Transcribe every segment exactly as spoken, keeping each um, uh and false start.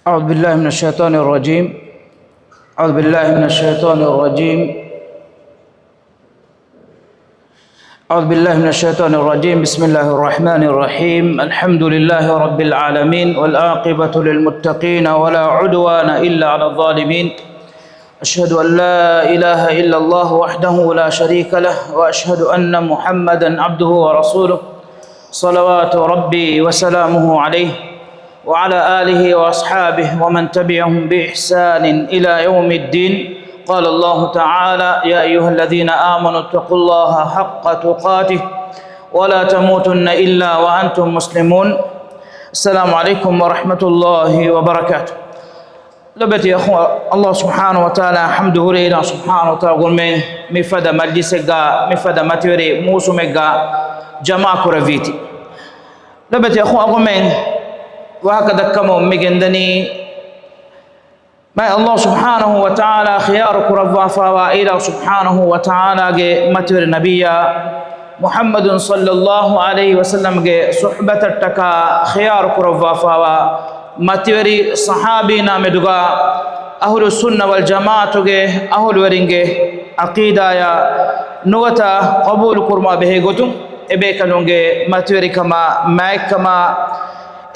أعوذ بالله من الشيطان الرجيم. أعوذ بالله من الشيطان الرجيم. أعوذ بالله من الشيطان الرجيم. بسم الله الرحمن الرحيم. الحمد لله رب العالمين، والعاقبة للمتقين، ولا عدوان إلا على الظالمين. أشهد أن لا إله إلا الله وحده لا شريك له، وأشهد أن محمدا عبده ورسوله، صلوات ربي وسلامه عليه، وعلى آله وأصحابه ومن تبعهم بإحسان إلى يوم الدين. قال الله تعالى: يا أيها الذين آمنوا اتقوا الله حق تقاته ولا تموتن إلا وأنتم مسلمون. السلام عليكم ورحمة الله وبركاته. ލޮބެތި އަޚު، ﷲ ސުބްޙާނަހޫ ވަތަޢާލާ ޙަމްދު ހުރޭ، ﷲ ސުބްޙާނަހޫ ވަތަޢާލާ ގުޅުމެއް މިފަދަ މަޖްލިސެއްގަ، މިފަދަ މަތިވެރި މޫސުމެއްގަ ޖަމާކުރެއްވީތީ. ލޮބެތި އަޚު، އަގުމެން ވާހަކަ ދައްކަމުން މި ގެންދަނީ، މާތް ﷲ ސުބްޙާނަހޫ ވަތަޢާލާ ޚިޔާރު ކުރައްވާފާވާ އިލާހު ސުބްޙާނަހޫ ވަތަޢާލާގެ މަތިވެރި ނަބިއްޔާ މުޙައްމަދު ޞައްލައްލާހު ޢަލައިހި ވަސައްލަމްގެ ޞުޙްބަތަށްޓަކާ ޚިޔާރު ކުރައްވާފާވާ މަތިވެރި ޞަޙާބީންނާ މެދުގަ އަހުލުއްސުންނަ ވަލްޖަމާޢަތުގެ އަހުލުވެރިންގެ ޢަޤީދާޔާ ނުވަތަ ޤަބޫލު ކުރުމާ ބެހޭ ގޮތުން، އެބޭކަލުންގެ މަތިވެރިކަމާ، މާތްކަމާ،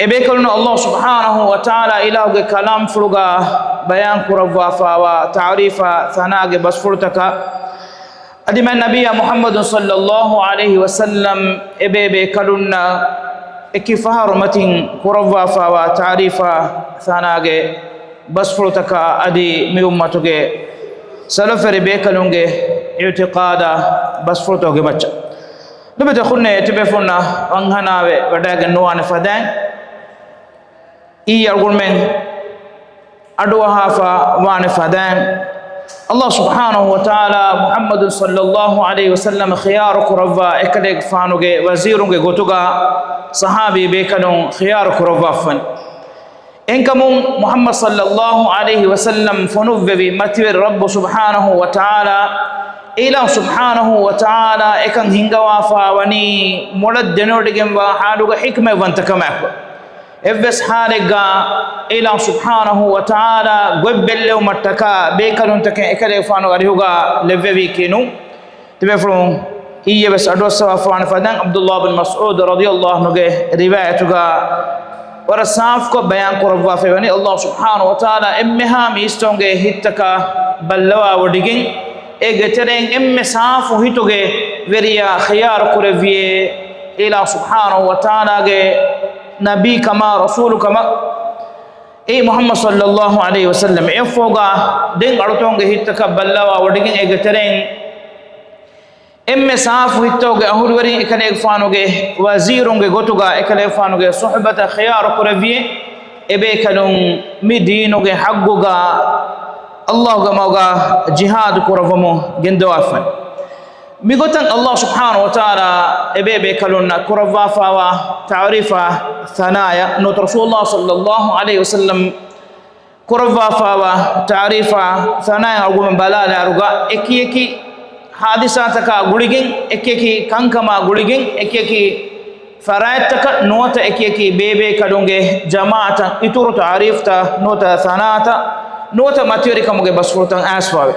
އެބޭކަލުން ﷲ ސުބްޙާނަހޫ ވަތަޢާލާ އިލާހުގެ ކަލާމްފުޅުގަ ބަޔާން ކުރައްވާފާވާ ތަޢުރީފާ ޘަނާގެ ބަސްފުޅުތަކަށް، އަދި މާތް ނަބިއްޔާ މުޙައްމަދު ޞައްލައްލާހު ޢަލައިހި ވަސައްލަމް އެބޭބޭކަލުންނަށް އެކި ފަހަރު މަތިން ކުރައްވާފާވާ ތަޢުރީފާ ޘަނާގެ ބަސްފުޅުތަކާ، އަދި މި އުއްމަތުގެ ސަލަފުވެރި ބޭކަލުންގެ އިޢުތިޤާދާ ބަސްފުޅުތަކުގެ މައްޗަށް. ލޮބެތި އަޚުންނޭ، ތިބޭފުޅުންނަށް ވަންހަނާވެ ވަޑައިގެން ނުވާނެ ފަދައިން، އިއްޔެ އަޅުގަނޑުމެން އަޑުއަހާފަ ވާނެ ފަދައިން، ﷲ ސުބްޙާނަހޫ ވަތަޢާލާ މުޙައްމަދު ޞައްލައްލާހު ޢަލައިހި ވަސައްލަމަ ޚިޔާރު ކުރައްވާ އެކަލޭގެފާނުގެ ވަޒީރުންގެ ގޮތުގަ ޞަޙާބީ ބޭކަލުން ޚިޔާރު ކުރައްވާފަން. އެހެންކަމުން މުޙައްމަދު ޞައްލައްލާހު ޢަލައިހި ވަސައްލަމް ފޮނުއްވެވި މަތިވެރި ރައްބު ސުބްޙާނަހޫ ވަތަޢާލާ، އިލާހު ސުބްޙާނަހޫ ވަތަޢާލާ އެކަން ހިންގަވާފާ ވަނީ މޮޅަށް ދެނެވޮޑިގެންވާ ޙާލުގަ ޙިކްމަތްވަންތަކަމާއެކު. އެއްވެސް ޙާލެއްގަ އިލާހު ސުބްޙާނަހޫ ވަތަޢާލާ ގޮތް ބެއްލެވުމަށްޓަކާ ބޭކަލުންތަކެއް އެކަލޭގެފާނުގެ އަރިހުގަ ލެއްވެވީކީ ނޫން. ތިބޭފުޅުން އިއްޔެވެސް އަޑުއައްސަވާފާނެ ފަދައިން، ޢަބްދުﷲ ބިން މަސްޢޫދު ރަޟިޔަﷲ ޢަންހުގެ ރިވާޔަތުގަ ވަރަށް ސާފުކޮށް ބަޔާން ކުރައްވާފައިވަނީ، ﷲ ސުބްޙާނަހޫ ވަތަޢާލާ އެންމެހާ މީސްތަކުންގެ ހިތްތަކަށް ބައްލަވާވޮޑިގެން، އޭގެ ތެރެއިން އެންމެ ސާފު ހިތުގެ ވެރިޔާ ޚިޔާރު ކުރެއްވިޔޭ، އިލާހު ސުބްޙާނަހޫ ވަތަޢާލާގެ ނަބީކަމާ ރަސޫލުކަމަށް. އެއީ މުޙައްމަދު ޞައްލައްލާހު ޢަލައިހި ވަސައްލަމް އެއަށްފަހުގަ ދެން އަޅުތަކުންގެ ހިތްތަކަށް ބައްލަވާވޮޑިގެން، އޭގެ ތެރެއިން އެންމެ ސާފު ހިތުގެ އަހުލުވެރިން އެކަލޭގެފާނުގެ ވަޒީރުންގެ ގޮތުގަ އެކަލޭގެފާނުގެ ޞުޙްބަތަށް ޚިޔާރު ކުރެއްވި އެބޭކަލުން މި ދީނުގެ ޙައްޤުގަ ﷲގެ މަގުގަ ޖިހާދު ކުރައްވަމުން ގެންދަވާފަން. މިގޮތަށް ﷲ ސުބްޙާނަހޫ ވަތަޢާލާ އެބޭބޭކަލުންނަށް ކުރައްވާފާވާ ތަޢުރީފާ ޘަނާޔަށް ނުވަތަ ރަސޫލުﷲ ޞައްލައްލާހު ޢަލައިހި ވަސައްލަމް ކުރައްވާފާވާ ތަޢުރީފާ ޘަނާޔަށް އަޅުގަނޑުމެން ބަލާލާއިރުގަ، އެކިއެކި ޙާދިސާތަކާ ގުޅިގެން، އެކިއެކި ކަންކަމާ ގުޅިގެން، އެކިއެކި ފަރާތްތަކަށް ނުވަތަ އެކިއެކި ބޭބޭކަލުންގެ ޖަމާޢަތަށް އިތުރު ތަޢުރީފްތައް ނުވަތަ ޘަނާތައް ނުވަތަ މަތިވެރިކަމުގެ ބަސްފުޅުތައް އައިސްފާވޭ.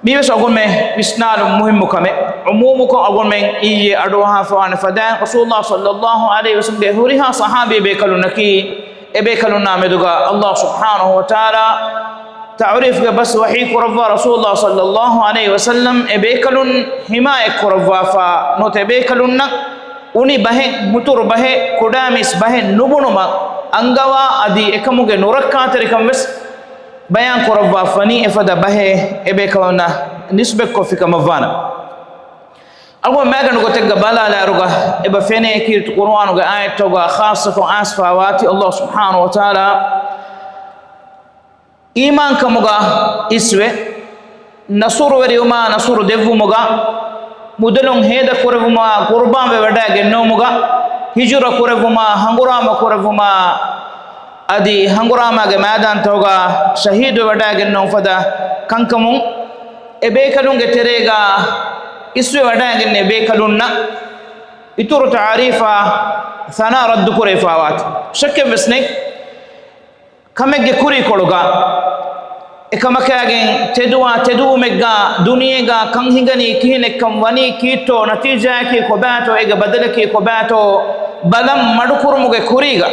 މީވެސް އަޅުގަނޑުމެން ވިސްނާލުން މުހިއްމު ކަމެއް. ޢުމޫމުކޮށް އަޅުގަނޑުމެން އިއްޔެ އަޑުއަހާފާވާނެ ފަދައިން، ރަސޫލުﷲ ޞައްލައްލާހު ޢަލައިހި ވަސައްލަމްގެ ހުރިހާ ޞަޙާބީ ބޭކަލުންނަކީ، އެބޭކަލުންނާ މެދުގަ ﷲ ސުބްޙާނަހޫ ވަތަޢާލާ ތަޢުރީފްގެ ބަސް ވަޙީ ކުރައްވާ، ރަސޫލުﷲ ޞައްލައްލާހު ޢަލައިހި ވަސައްލަމް އެބޭކަލުން ޙިމާޔަތް ކުރައްވާފާ ނުވަތަ އެބޭކަލުންނަށް އުނި ބަހެއް، މުތުރު ބަހެއް، ކުޑަމީސް ބަހެއް ނުބުނުމަށް އަންގަވާ، އަދި އެކަމުގެ ނުރައްކާތެރިކަން ވެސް ބަޔާން ކުރައްވާފަނީ އެފަދަ ބަހެއް އެބޭކަލުންނަށް ނިސްބަތްކޮށްފި ކަމަށްވާނަމަ. އަޅުގަނޑު މައިގަނޑު ގޮތެއްގަ ބަލާލާއިރުގަ އެބަ ފެނޭ ކީރިތި ޤުރުއާނުގެ އާޔަތްތަކުގަ ޚާއްޞަކޮށް އައިސްފާވާތީ ﷲ ސުބްޙާނަހޫ ވަތަޢާލާ އީމާންކަމުގަ އިސްވެ، ނަޞްރުވެރިވުމާ ނަޞްރު ދެއްވުމުގަ، މުދަލުން ހޭދަ ކުރެއްވުމާ ޤުރުބާންވެ ވަޑައިގެންނެވުމުގަ، ހިޖުރަ ކުރެއްވުމާ، ހަނގުރާމަ ކުރެއްވުމާ، އަދި ހަނގުރާމާގެ މައިދާންތަކުގަ ޝަހީދުވެ ވަޑައިގެންނެވުން ފަދަ ކަންކަމުން، އެބޭކަލުންގެ ތެރޭގަ އިސްވެ ވަޑައިގެންނެވި ބޭކަލުންނަށް އިތުރު ތަޢުރީފާ ޘަނާ ރައްދުކުރެވިފާވާތީ. ޝައްކެއްވެސް ނެތް. ކަމެއްގެ ކުރީކޮޅުގަ، އެކަމަކާގެން ތެދުވާ ތެދުވުމެއްގަ ދުނިޔޭގަ ކަން ހިނގަނީ ކިހިނެއްކަން، ވަނީ ކީއްތޯ، ނަތީޖާއަކީ ކޮބާތޯ، އޭގެ ބަދަލަކީ ކޮބާތޯ ބަލަން މަޑުކުރުމުގެ ކުރީގަ،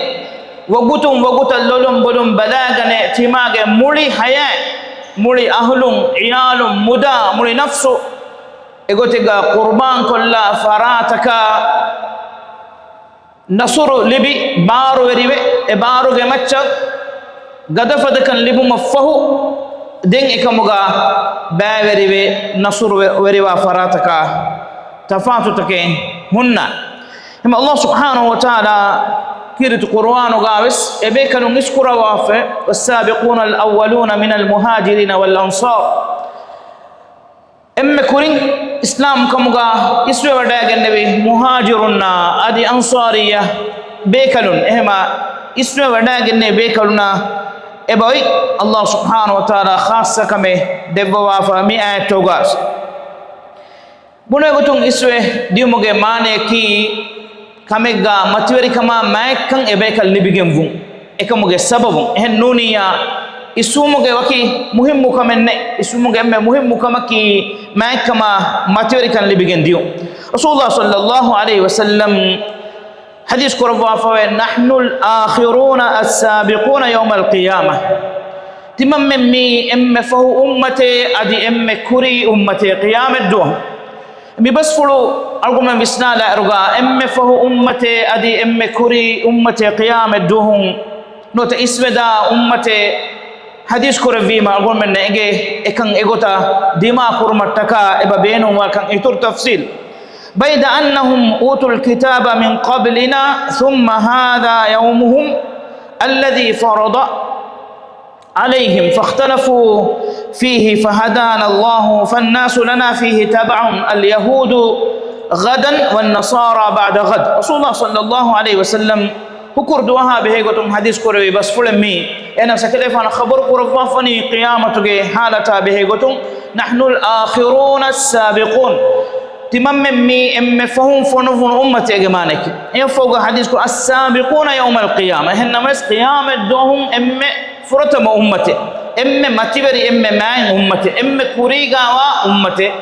ވަގުތުން ވަގުތަށް ލޮލުން ބޮލުން ބަލާގަނެ، ތިމާގެ މުޅި ހަޔާތް، މުޅި އަހުލުން، އިޔާލުން، މުދާ، މުޅި ނަފްސު އެގޮތެއްގަ ޤުރުބާންކޮށްލާ ފަރާތަކަށް ނަޞްރު ލިބި ބާރުވެރިވެ، އެ ބާރުގެ މައްޗަށް ގަދަފަދަކަން ލިބުމަށްފަހު، ދެން އެކަމުގަ ބައިވެރިވެ، ނަޞްރު ވެ-، ވެރިވާ ފަރާތަކާ ތަފާތުތަކެއް ހުންނާނެ. އެހެން ﷲ ސުބްޙާނަހޫ ވަތަޢާލާ ކީރިތި ޤުރުއާނުގަ ވެސް އެބޭކަލުން އިސްކުރައްވާފަ، والسابقون الأولون من المهاجرين والأنصار. އެންމެ ކުރިން އިސްލާމް ކަމުގަ އިސްވެވަޑައިގެންނެވި މުހާޖިރުންނާ އަދި އަންޞާރިއްޔަ ބޭކަލުން، އެހެމަ އިސްވެވަޑައިގެންނެވި ބޭކަލުންނާ އެބައޮތް ﷲ ސުބްޙާނަހޫ ވަތަޢާލާ ޚާއްޞަ ކަމެއް ދެއްވަވާފަ މި އާޔަތުގަ. ބުނެގޮތުން އިސްވެ ދިޔުމުގެ މާނަޔަކީ، ކަމެއްގަ މަތިވެރިކަމާ މާތްކަން އެބޭކަލް ލިބިގެންވުން. އެކަމުގެ ސަބަބުން. އެހެން ނޫނިއްޔާ، އިސްވުމުގެ ވަކި މުހިއްމު ކަމެއް ނެތް. އިސްވުމުގެ އެންމެ މުހިއްމު ކަމަކީ، މާތްކަމާ މަތިވެރިކަން ލިބިގެން ދިޔުން. ރަސޫލާ ޞައްލައްލާހު ޢަލައިހި ވަސައްލަމް ޙަދީޘް ކުރައްވާފަވޭ، "نحن الآخرون السابقون يوم القيامة." ތިމަންމެން މީ އެންމެ ފަހު އުއްމަތޭ، އަދި އެންމެ ކުރީ އުއްމަތޭ ޤިޔާމަތްދުވަހު. މި ބަސްފުޅު އަޅުގަނޑުމެން ވިސްނާލާއިރުގަ، އެންމެ ފަހު އުއްމަތޭ އަދި އެންމެ ކުރީ އުއްމަތޭ ޤިޔާމަތްދުވަހު ނުވަތަ އިސްވެދާ އުއްމަތޭ ޙަދީޘް ކުރެއްވީމަ، އަޅުގަނޑުމެންނަށް އެނގޭ އެކަން އެގޮތަށް ދިމާ ކުރުމަށްޓަކާ އެބަ ބޭނުންވާކަން އިތުރު ތަފްޞީލް. بيد أنهم أوتوا الكتاب من قبلنا ثم هذا يومهم الذي فرض عليهم فاختلفوا فيه فهدانا الله فالناس لنا فيه تبع اليهود غدا والنصارى بعد غد. ރަސޫލާ ޞައްލައްލާހު ޢަލައިހި ވަސައްލަމް ހުކުރު ދުވަހާ ބެހޭގޮތުން ޙަދީޘް ކުރެއްވި ބަސްފުޅެއް މީ. އެހެނަސް އެކަލޭފާނު ޚަބަރު ކުރައްވާފަނީ ޤިޔާމަތުގެ ޙާލަތާ ބެހޭގޮތުން، "نحن الآخرون السابقون." ތިމަންމެން މީ އެންމެ ފަހުން ފޮނުއްވުނު އުއްމަތެއްގެ މާނައަކީ. އެއަށްފަހުގަ ޙަދީޘް ކުރި، "السابقون يوم القيامة." އެހެން ނަމަވެސް ޤިޔާމަތް ދުވަހުން އެންމެ ފުރަތަމަ އުއްމަތެއް، އެންމެ މަތިވެރި، އެންމެ މާތް އުއްމަތެއް، އެންމެ ކުރީގާވާ އުއްމަތެއް.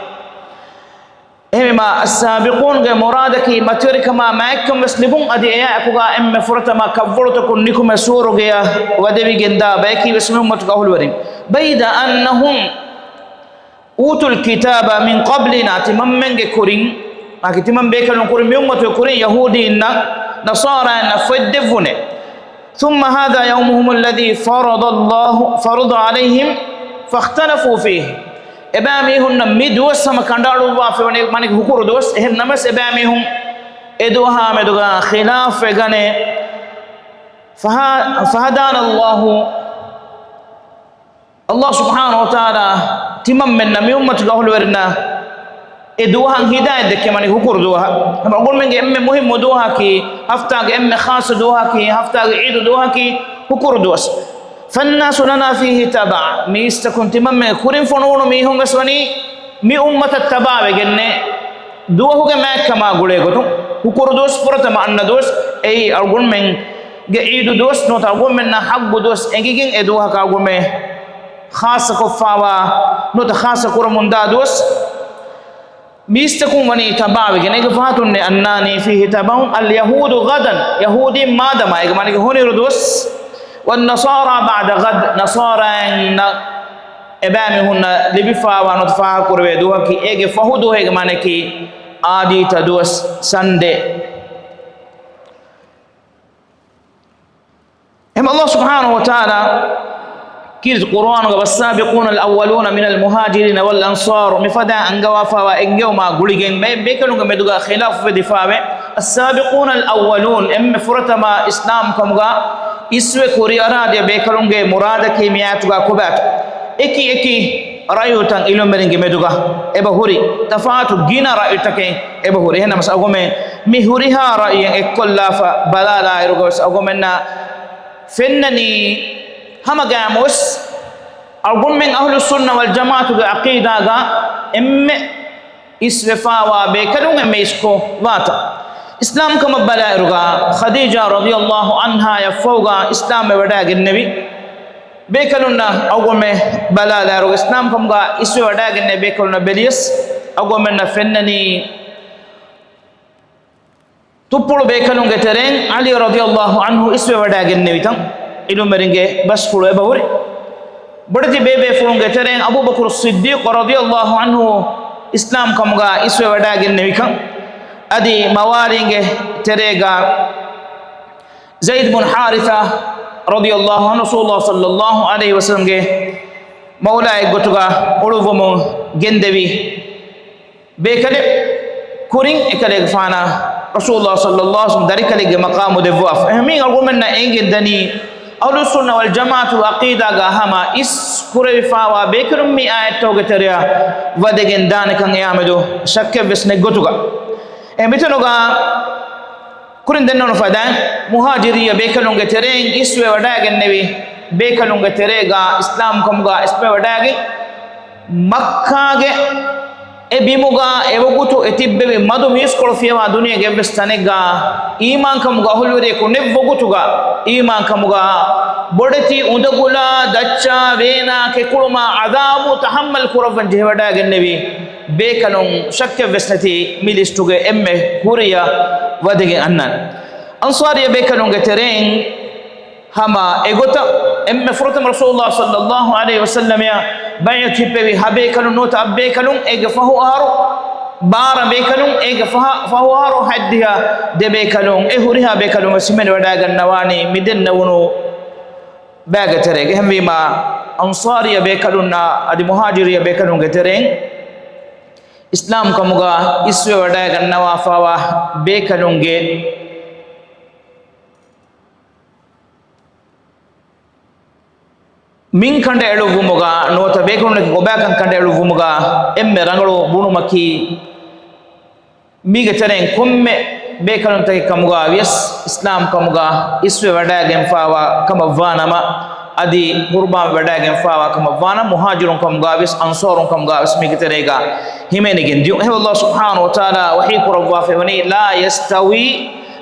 އެހެންވީމާ، އައްސާބިޤޫންގެ މުރާދަކީ މަތިވެރިކަމާ މާތްކަން ވެސް ލިބުން، އަދި އެއާއެކުގާ އެންމެ ފުރަތަމަ ކަށްވަޅުތަކުން ނިކުމެ ސުވަރުގެޔަށް ވަދެވިގެންދާ ބަޔަކީ ވެސް މި އުއްމަތުގެ އަހުލުވެރިން. بيد أنهم أوتوا الكتاب من قبلنا، ތިމަންމެންގެ ކުރިން، މާކި ތިމަން ބޭކަލުން ކުރިން، މި އުއްމަތުގެ ކުރިން ޔަހޫދީންނަށް، ނަޞާރާއިންނަށް ފޮތް ދެއްވުނެ. ثم هذا يومهم الذي فرض الله، فرض عليهم فاختلفوا فيه. އެބައިމީހުންނަށް މި ދުވަސް ހަމަ ކަނޑައަޅުއްވާފަ ވަނީ މާނައަކީ ހުކުރު ދުވަސް. އެހެން ނަމަވެސް އެބައިމީހުން އެ ދުވަހާ މެދުގާ ޚިލާފްވެގަނެ. فه-، فهدانا الله، ﷲ ސުބްޙާނަހޫ ވަތަޢާލާ ތިމަންމެންނަށް، މި އުއްމަތުގެ އަހުލުވެރިންނަށް އެ ދުވަހަށް ހިދާޔަތް ދެއްކެވީ މާނައަކީ ހުކުރު ދުވަހަށް. ހަމަ އަޅުގަނޑުމެންގެ އެންމެ މުހިއްމު ދުވަހަކީ، ހަފްތާގެ އެންމެ ޚާއްޞަ ދުވަހަކީ، ހަފްތާގެ ޢީދު ދުވަހަކީ ހުކުރު ދުވަސް. فالناس لنا فيه تبع. މީސްތަކުން ތިމަންމެ ކުރިން ފޮނުވުނު މީހުން ވެސް ވަނީ މި އުއްމަތަށް ތަބާވެގެންނޭ. ދުވަހުގެ މާތްކަމާ ގުޅޭގޮތުން، ހުކުރު ދުވަސް ފުރަތަމަ އަންނަ ދުވަސް، އެއީ އަޅުގަނޑުމެންގެ ޢީދު ދުވަސް ނުވަތަ އަޅުގަނޑުމެންނަށް ޙައްޤު ދުވަސް އެނގިގެން އެ ދުވަހަކަށް އަޅުގަނޑުމެން ޚާއްޞަކޮށްފާވާ ނުވަތަ ޚާއްޞަ ކުރަމުންދާ ދުވަސް. މީސްތަކުން ވަނީ ތަބާވެގެން، އޭގެ ފަހަތުންނޭ އަންނާނީ فيه تبع اليهود غدا، ޔަހޫދީން މާދަމާ، އޭގެ މާނައަކީ ހޮނިއިރު ދުވަސް، والنصارى بعد غد، ނަޞާރާއިންނަށް އެބައިމީހުންނަށް ލިބިފާވާ ނުވަތަ ފާހަގަކުރެވޭ ދުވަހަކީ އޭގެ ފަހު ދުވަހުގެ މާނައަކީ އާދީތަ ދުވަސް، ސަންޑޭ. އެހެން ﷲ ސުބްޙާނަހޫ ވަތަޢާލާ ކީރިތި ޤުރުއާނުގަ والسابقون الأولون من المهاجرين والأنصار މިފަދައިން އަންގަވާފާވާ އެންގެވުމާ ގުޅިގެން ބޭ-، ބޭކަލުންގެ މެދުގަ ޚިލާފުވެދިފާވޭ. السابقون الأولون، އެންމެ ފުރަތަމަ އިސްލާމްކަމުގަ އިސްވެ ކުރިއަރާދިޔަ ބޭކަލުންގެ މުރާދަކީ މިއާޔަތުގަ ކޮބާތޯ؟ އެކި އެކި ރައުޔުތައް ޢިލްމުވެރިންގެ މެދުގަ އެބަ ހުރި، ތަފާތު ގިނަ ރައުޔުތަކެއް އެބަ ހުރި. އެހެންނަމަވެސް އަޅުގަނޑުމެން މި ހުރިހާ ރައުޔެއް އެއްކޮށްލާފަ ބަލާލާއިރުގަވެސް އަޅުގަނޑުމެންނަށް ފެންނަނީ ހަމަގައިމުވެސް އަޅުގަނޑުމެން އަހުލުއްސުންނަ ވަލްޖަމާޢަތުގެ ޢަޤީދާގަ އެންމެ އިސްވެފާވާ ބޭކަލުން އެންމެ އިސްކޮށް ވާތަން. އިސްލާމްކަމަށް ބަލާއިރުގަ ޚަދީޖާ ރަޟިޔަﷲ ޢަންހާޔަށްފަހުގަ އިސްލާމްވެވަޑައިގެންނެވި ބޭކަލުންނަށް އަޅުގަނޑުމެން ބަލާލާއިރު، އިސްލާމް ކަމުގަ އިސްވެ ވަޑައިގެންނެވި ބޭކަލުންނަށް ބެލިޔަސް، އަޅުގަނޑުމެންނަށް ފެންނަނީ، ތުއްޕުޅު ބޭކަލުންގެ ތެރެއިން ޢަލީ ރަޟިޔަﷲ ޢަންހު އިސްވެ ވަޑައިގެންނެވިތަން ޢިލްމުވެރިންގެ ބަސްފުޅު އެބަހުރި. ބޮޑެތި ބޭބޭފުޅުންގެ ތެރެއިން އަބޫބަކުރު ޞިއްދީޤު ރަޟިޔަﷲ ޢަންހު އިސްލާމް ކަމުގަ އިސްވެ ވަޑައިގެންނެވިކަން، އަދި މަވާލީންގެ ތެރޭގަ ޒައިދު ބުން ޙާރިޘާ ރަޟިޔަﷲ ޢަންހު ރަސޫލުﷲ ޞައްލަﷲ ޢަލައިހި ވަސައްލަމްގެ މައުލާއެއްގޮތުގަ އުޅުއްވަމުން ގެންދެވި ބޭކަލެއް. ކުރިން އެކަލޭގެފާނަށް ރަސޫލުﷲ ޞައްލަﷲ ޢަލައިހި ވަސައްލަމް ދަރިކަލެއްގެ މަޤާމު ދެއްވާފަ. އެހެންވީމަ އަޅުގަނޑުމެންނަށް އެނގެން ދަނީ، އަހުލުއްސުންނަ ވަލްޖަމާޢަތުގެ ޢަޤީދާގަ ހަމަ އިސް ކުރެވިފާވާ ބޭކަލުން މި އާޔަތްތަކުގެ ތެރެއަށް ވަދެގެން ދާނެކަން އެއާމެދު ޝައްކެއްވެސް ނެތް ގޮތުގަ. އެ މިތަނުގަ ކުރިން ދެންނެވުނު ފަދައިން، މުހާޖިރިއްޔަ ބޭކަލުންގެ ތެރެއިން އިސްވެ ވަޑައިގެންނެވި ބޭކަލުންގެ ތެރޭގަ އިސްލާމް ކަމުގަ އިސްވެ ވަޑައިގެން، މައްކާގެ އެ ބިމުގަ އެ ވަގުތު އެ ތިއްބެވި މަދު މީސްކޮޅު ފިޔަވާ ދުނިޔޭގެ އެއްވެސް ތަނެއްގަ އީމާންކަމުގެ އަހުލުވެރިޔަކު ނެތް ވަގުތުގަ، އީމާންކަމުގަ ބޮޑެތި އުނދަގުލާ، ދައްޗާ، ވޭނާ، ކެކުޅުމާ، ޢަޛާބު ތަޙައްމަލް ކުރައްވަން ޖެހިވަޑައިގެންނެވި ބޭކަލުން ޝައްކެއްވެސް ނެތި މި ލިސްޓުގެ އެންމެ ކުރިއަށް ވަދެގެން އަންނަން. އަންޞާރިއްޔަ ބޭކަލުންގެ ތެރެއިން ހަމަ އެގޮތަށް އެންމެ ފުރަތަމަ ރަސޫލުﷲ ޞައްލަﷲ ޢަލައިހި ވަސައްލަމަށް ބައިޢަތު ހިއްޕެވި ހަ ބޭކަލުން ނުވަތަ އަށް ބޭކަލުން، އޭގެ ފަހު އަހަރު ބާރަ ބޭކަލުން، އޭގެ ފަހަ، ފަހު އަހަރު ހައްދިހަ ދެ ބޭކަލުން، އެ ހުރިހާ ބޭކަލުން ވެސް ހިމެނިވަޑައިގަންނަވާނީ މި ދެންނެވުނު ބައިގެ ތެރޭގަ. އެހެންވީމަ، އަންޞާރިއްޔަ ބޭކަލުންނާ އަދި މުހާޖިރިއްޔަ ބޭކަލުންގެ ތެރެއިން އިސްލާމް ކަމުގަ އިސްވެ ވަޑައިގަންނަވާފަވާ ބޭކަލުންގެ މިން ކަނޑައެޅުއްވުމުގަ ނުވަތަ ބޭކަލުންނަކީ ކޮބާކަން ކަނޑައެޅުއްވުމުގަ އެންމެ ރަނގަޅު ބުނުމަކީ، މީގެ ތެރެއިން ކޮންމެ ބޭކަލުންތަކެއް ކަމުގަ ވިޔަސް، އިސްލާމް ކަމުގަ އިސްވެ ވަޑައިގެންފާވާ ކަމަށްވާނަމަ، އަދި ޤުރުބާން ވެވަޑައިގެންފާވާ ކަމަށްވާނަމަ، މުހާޖިރުން ކަމުގަ ވިޔަސް، އަންޞާރުން ކަމުގަ ވިޔަސް މީގެ ތެރޭގަ ހިމެނިގެން ދިޔުން. އެހެންވެ، ﷲ ސުބްޙާނަހޫ ވަތަޢާލާ ވަޙީ ކުރައްވާފައިވަނީ، لا يستوي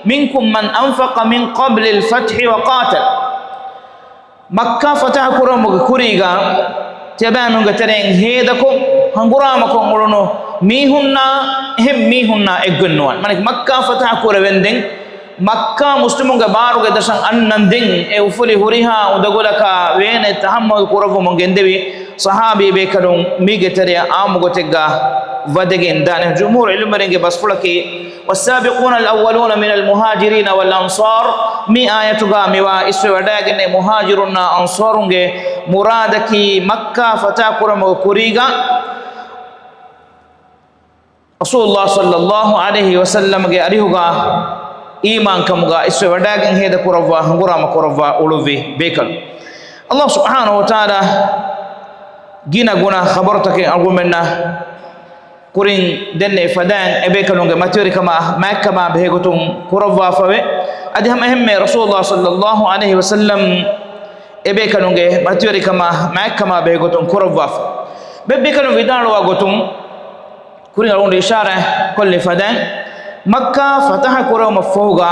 منكم من أنفق من قبل الفتح وقاتل. މައްކާ ފަތަޙަ ކުރުމުގެ ކުރީގަ ތިޔަބައިމީހުންގެ ތެރެއިން ހޭދަކޮށް، ހަނގުރާމަކޮށް އުޅުނު މީހުންނާ އެހެން މީހުންނާ އެއްގޮތް ނުވާނެ. މާނައަކީ، މައްކާ ފަތަޙަ ކުރެވެންދެން މައްކާ މުސްލިމުންގެ ބާރުގެ ދަށަށް އަންނަންދެން، އެ އުފުލި ހުރިހާ އުނދަގުލަކާ ވޭނެއް ތަޙައްމަލު ކުރައްވަމުން ގެންދެވި ޞަޙާބީ ބޭކަލުން މީގެ ތެރެއަށް ޢާއްމު ގޮތެއްގަ ވަދެގެން ދާނެ. ޖުމްހޫރު ޢިލްމުވެރިންގެ ބަސްފުޅަކީ، والسابقون الأولون من المهاجرين والأنصار، މި އާޔަތުގަ މިވާ އިސްވެ ވަޑައިގެންނެވި މުހާޖިރުންނާ އަންޞާރުންގެ މުރާދަކީ މައްކާ ފަތަޙަ ކުރުމުގެ ކުރީގަ ރަސޫލުﷲ ޞައްލަﷲ ޢަލައިހި ވަސައްލަމްގެ އަރިހުގަ އީމާންކަމުގަ އިސްވެ ވަޑައިގެން ހޭދަކުރައްވާ، ހަނގުރާމަ ކުރައްވާ އުޅުއްވި ބޭކަލުން. ﷲ ސުބްޙާނަހޫ ވަތަޢާލާ ގިނަ ގުނަ ޚަބަރުތަކެއް އަޅުގަނޑުމެންނަށް ކުރިން ދެންނެވި ފަދައިން، އެބޭކަލުންގެ މަތިވެރިކަމާ މާތްކަމާ ބެހޭގޮތުން ކުރައްވާފަވޭ. އަދި ހަމަ އެހެންމެ ރަސޫލުﷲ ޞައްލަﷲ ޢަލައިހި ވަސައްލަމް އެބޭކަލުންގެ މަތިވެރިކަމާ މާތްކަމާ ބެހޭގޮތުން ކުރައްވާފަ. ބައެއް ބޭކަލުން ވިދާޅުވާ ގޮތުން، ކުރިން އަޅުގަނޑު އިޝާރާތް ކޮށްލި ފަދައިން، މައްކާ ފަތަޙަ ކުރެވުމަށް ފަހުގަ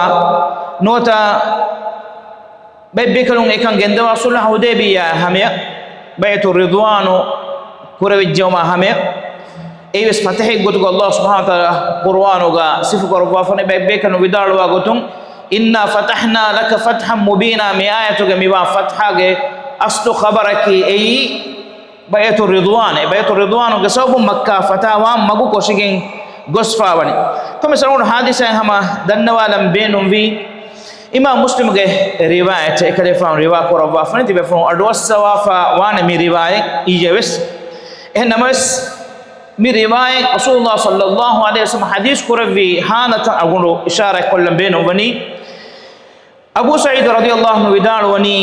ނުވަތަ ބައެއް ބޭކަލުން އެކަން ގެންދަވާ ޞުލްޙު ޙުދައިބިއްޔާ ހަމަޔަށް، ބައިޢަތު ރިޟްވާނު ކުރެވިއްޖެއުމާ ހަމަޔަށް، އެއީވެސް ފަތަޙެއް ގޮތުގަ ﷲ ސުބްޙާނަހޫ ވަތަޢާލާ ޤުރުއާނުގަ ސިފަކުރައްވާފަނެ. ބައެއް ބޭކަލުން ވިދާޅުވާ ގޮތުން، إنا فتحنا لك فتحا مبينا، މި އާޔަތުގެ މިވާ ފަތްޙާގެ އަސްލު ޚަބަރަކީ އެއީ ބައިޢަތު ރިޟްވާނޭ. ބައިޢަތު ރިޟްވާނުގެ ސަބަބުން މައްކާ ފަތަޙަވާން މަގު ކޮށިގެން ގޮސްފާވަނީ. ކޮންމެސް އަޅުގަނޑު ޙާދިސާއެއް ހަމަ ދަންނަވާލަން ބޭނުންވީ. އިމާމް މުސްލިމްގެ ރިވާޔަތެއް އެކަލޭގެފާނު ރިވާ ކުރައްވާފަނެ، ތިބޭފުޅުން އަޑުއައްސަވާފަ ވާނެ މި ރިވާޔަތް އިއްޔެވެސް. އެހެން ނަމަވެސް، މި ރިވާޔަތް ރަސޫލުﷲ ޞައްލަﷲ ޢަލައިހި ވަސައްލަމަ ޙަދީޘް ކުރެއްވި ހާލަތަށް އަޅުގަނޑު އިޝާރާތް ކޮށްލަން ބޭނުންވަނީ، އަބޫ ސަޢީދު ރަޟިޔަﷲ ޢަންހު ވިދާޅުވަނީ،